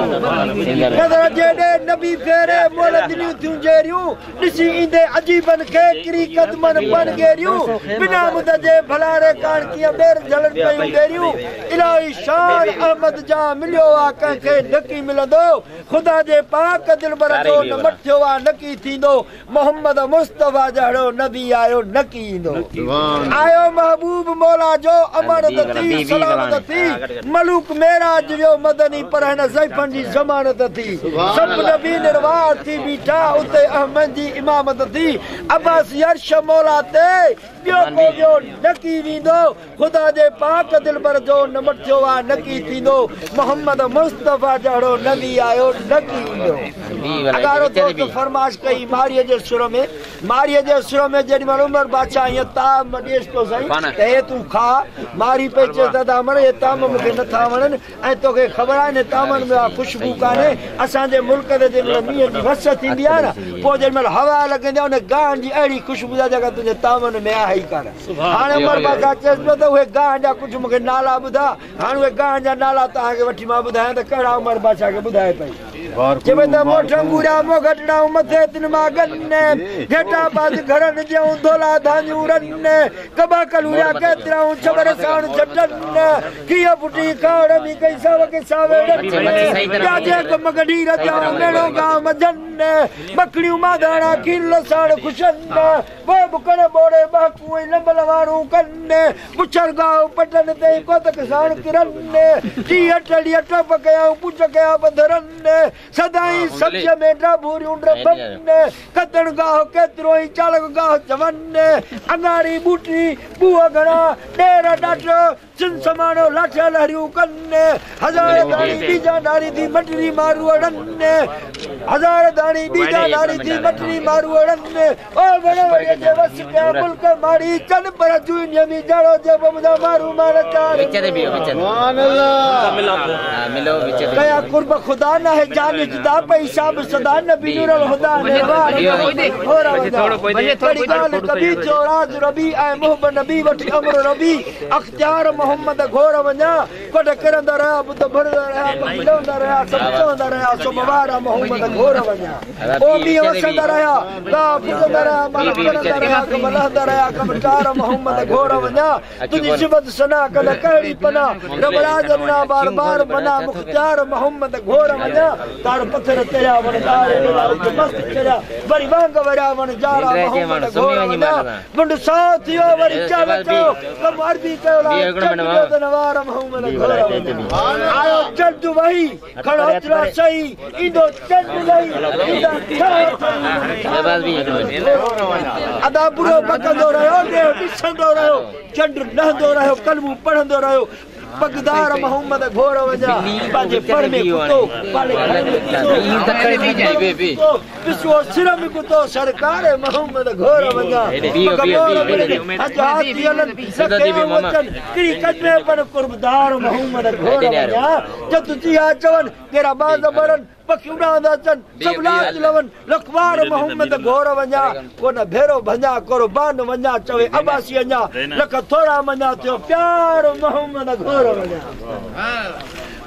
नज़र जेॾे नबी फेरे मोल दिलियूं थियूं जेरियूं, ॾिसी ईंदे अजीबनि खे किरी कदमनि बण गेरियूं। बिना मुद जे भलारे कान कीअं ॿेर झलनि पयूं ॿेरियूं। इलाही शान अहमद जा मिलियो आहे कंहिंखे न की मिलंदो, खुदा जे पाक दिलबर जो न मट थियो आहे न की थींदो, मोहम्मद मुस्तफ़ा जहिड़ो नबी आयो न की ईंदो। आयो महबूब मौला जो अमानत थी सलामत थी, मलूक मेराज वियो मदनी पर हिन ज़ैफ़नि जी ज़मानत थी। सभु नबी निर्वाह थी बीठा उते अहमद जी इमामत थी। अब्बास अर्श मौला ते ॿियो को ॿियो न की वेंदो, खुदा जे पाक दिलबर जो न मट थियो आहे न की थींदो, मोहम्मद मुस्तफ़ा जहिड़ो नबी आयो न की ईंदो। अगारो दोस्त फरमाइश कई मारीअ जे सुर में, मारीअ जे सुर में जेॾी महिल उमर बादशाह ईअं ताम ॾियसि पियो साईं त हे तूं खा, मारी पई चए दादा अमर हे ताम मूंखे नथा वणनि ऐं तोखे ख़बर आहे हिन तामनि में ख़ुशबू कान्हे। असांजे मुल्क ते जंहिं महिल मींहं जी वस थींदी आहे न, पोइ जंहिं महिल हवा लॻंदी आहे उन गाहनि जी अहिड़ी ख़ुशबू आहे जेका तुंहिंजे तामनि में आहे ई कान। हाणे उमर बादशाह चएसि पियो त उहे गाहनि जा कुझु मूंखे नाला ॿुधा। हाणे उहे गाहनि जा नाला तव्हांखे वठी मां ॿुधायां त कहिड़ा उमर बादशाह खे ॿुधाए पई। चए त मोठ अंगूरा मोघटड़ा मथे तिन मां गन, घेटा बाज़ घरनि जऊं धोला धानियूं रन, कबा कलूरिया केतिराऊं छबर साण छटन, कीअं पुटी खाड़ में कई सावक सावेड़न, ॼाजे कम कढी रजाऊं मेड़ो गांव मझन, मखड़ियूं माधाणा खीर लसाण खुशन, पोइ बुकण बोड़े बाकू ऐं लंबल वारू कन, पुछर गांव पटन ते कोतक साण किरन, टीह टड़ीअ टप कयाऊं पुछ कया पधरन, सदाई सब्ज़ में डभूरियूं डबन, कतण गाह केतिरो ई चालक गाह चवन, अंगारी बूटी बूह घणा ॾेर ॾाठ सिन समाणो लाठा लहरियूं कन, हज़ार दाणी बीजा नारी थी मटरी मारू अड़न, हज़ार दाणी बीजा नारी थी मटरी मारू अड़न। ओ वड़े वड़े जे वस पिया मुल्क मारी चन पर जुइन यमी जड़ो जे मुंहिंजा मारू मार चार। सुभान अल्लाह मिलो विच कया कुर्ब खुदा न है जान जुदा पई साब सदा नबी नूर हुदा निरवार थोड़ो ॻाल्हि कबी जो राज रबी ऐं मुहब नबी वठी अमर रबी अख़्तियार मोहम्मद घोर वञा कोढ किरंदा रहिया बुध भरंदा रहिया चवंदा रहिया सभु चवंदा रहिया सोमवार मोहम्मद घोर वञा। ओ ॾींहुं वसंदा रहिया गाह पुॼंदा रहिया माल करंदा रहिया कम लहंदा रहिया कम चार मोहम्मद घोर वञा। तुंहिंजी सिफ़त सना कंदा कहिड़ी पना रब राज ॾिना बार बार बना मुख़्तियार मोहम्मद घोर वञा। तार पथर चढ़िया वण तार मस्त चढ़िया वरी वांग वरिया वण जारा मोहम्मद घोर वञा। मुंड सां थियो वरी चव चओ कम अरबी कयो नवार मोहम्मद घोर वञा। आयो चंड वही खणो अचरा सही ईंदो चंड लही ईंदा अदा बुरो पकंदो रहियो, ॾेह ॾिसंदो रहियो, चंड लहंदो रहियो, कलमो पढ़ंदो रहियो। پڳدار محمد گهور وڃان. پنهنجي پر ۾ ڪتو، پالي گهر ۾ ڪتو، پسو سر ۾ ڪتو، سرڪار محمد گهور وڃان. مڪ مور مڙن، هنج هاٿي هلن، لکين اچن، ڪري ڪجمي پن، قربدار محمد گهور وڃان. جت جيها چون، ڪيرا باز ٻرن، پکي اڏامندا اچن، سڀ لاچ لون، لکوار محمد گهور وڃان. ڪونه ڀيرو ڀڃان، قربان وڃان، چوي عباسي اڃان، لک ٿورا مڃان، ٿيو پيار محمد گهور وڃان.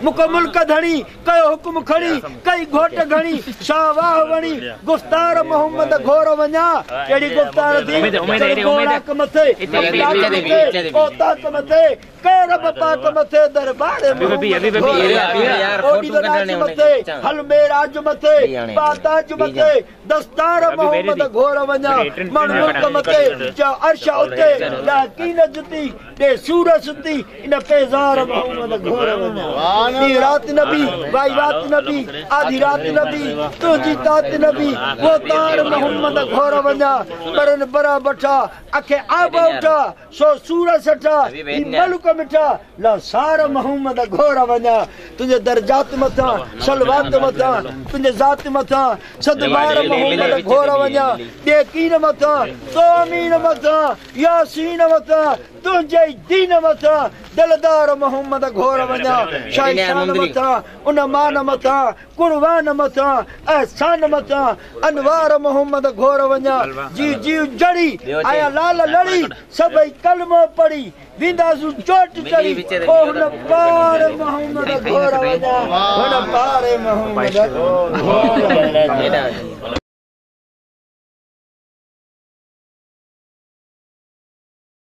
مون کي ملڪ ڌڻي، ڪيو حڪم کڻي، ڪئي گهوٽ گهڻي، شاهه واهه وڻي، گفتار محمد گهور وڃان. ڪهڙي گفتار ٿي، چڙهه گوڙاڪ مٿي، افلاڪ مٿي، اوطاق مٿي، ڪيو رب پاڪ مٿي، دربار محمد گهور وڃان. اوڏي ته ناچ مٿي، هل معراج مٿي، پا تاج مٿي، دستار محمد گهور وڃان. مڻ ملڪ مٿي، چئو عرش اتي، لاهه ڪين جتي، ڏي سور ستي، ان پيزار محمد گهور وڃان. ڏينهن رات نبي، وائي وات نبي، آڌي رات نبي، تنهنجي تات نبي، وو تار محمد گهور وڃان. برن برا بٺا، اکي آب اٺا، سو سور سٺا، هي ملڪ مٺا، لا سار محمد گهور وڃان. تنهنجي درجات مٿان، صلوات مٿان، تنهنجي ذات مٿان، صد بار محمد گهور وڃان. ٻئي ڪين مٿان، تو امين مٿان، ياسين مٿان، تنهنجي ئي دين مٿان، دلدار محمد گهور وڃان. شاهي شان مٿان، ان مان مٿان، قربان مٿان، احسان مٿان، انوار محمد گهور وڃان. جي جيء جڙي، آيا لال لڙي، سڀئي ڪلمو پڙهي، وينداسون چوٽ چڙهي، او هن پار محمد گهور وڃان، هن پار محمد گهور وڃان.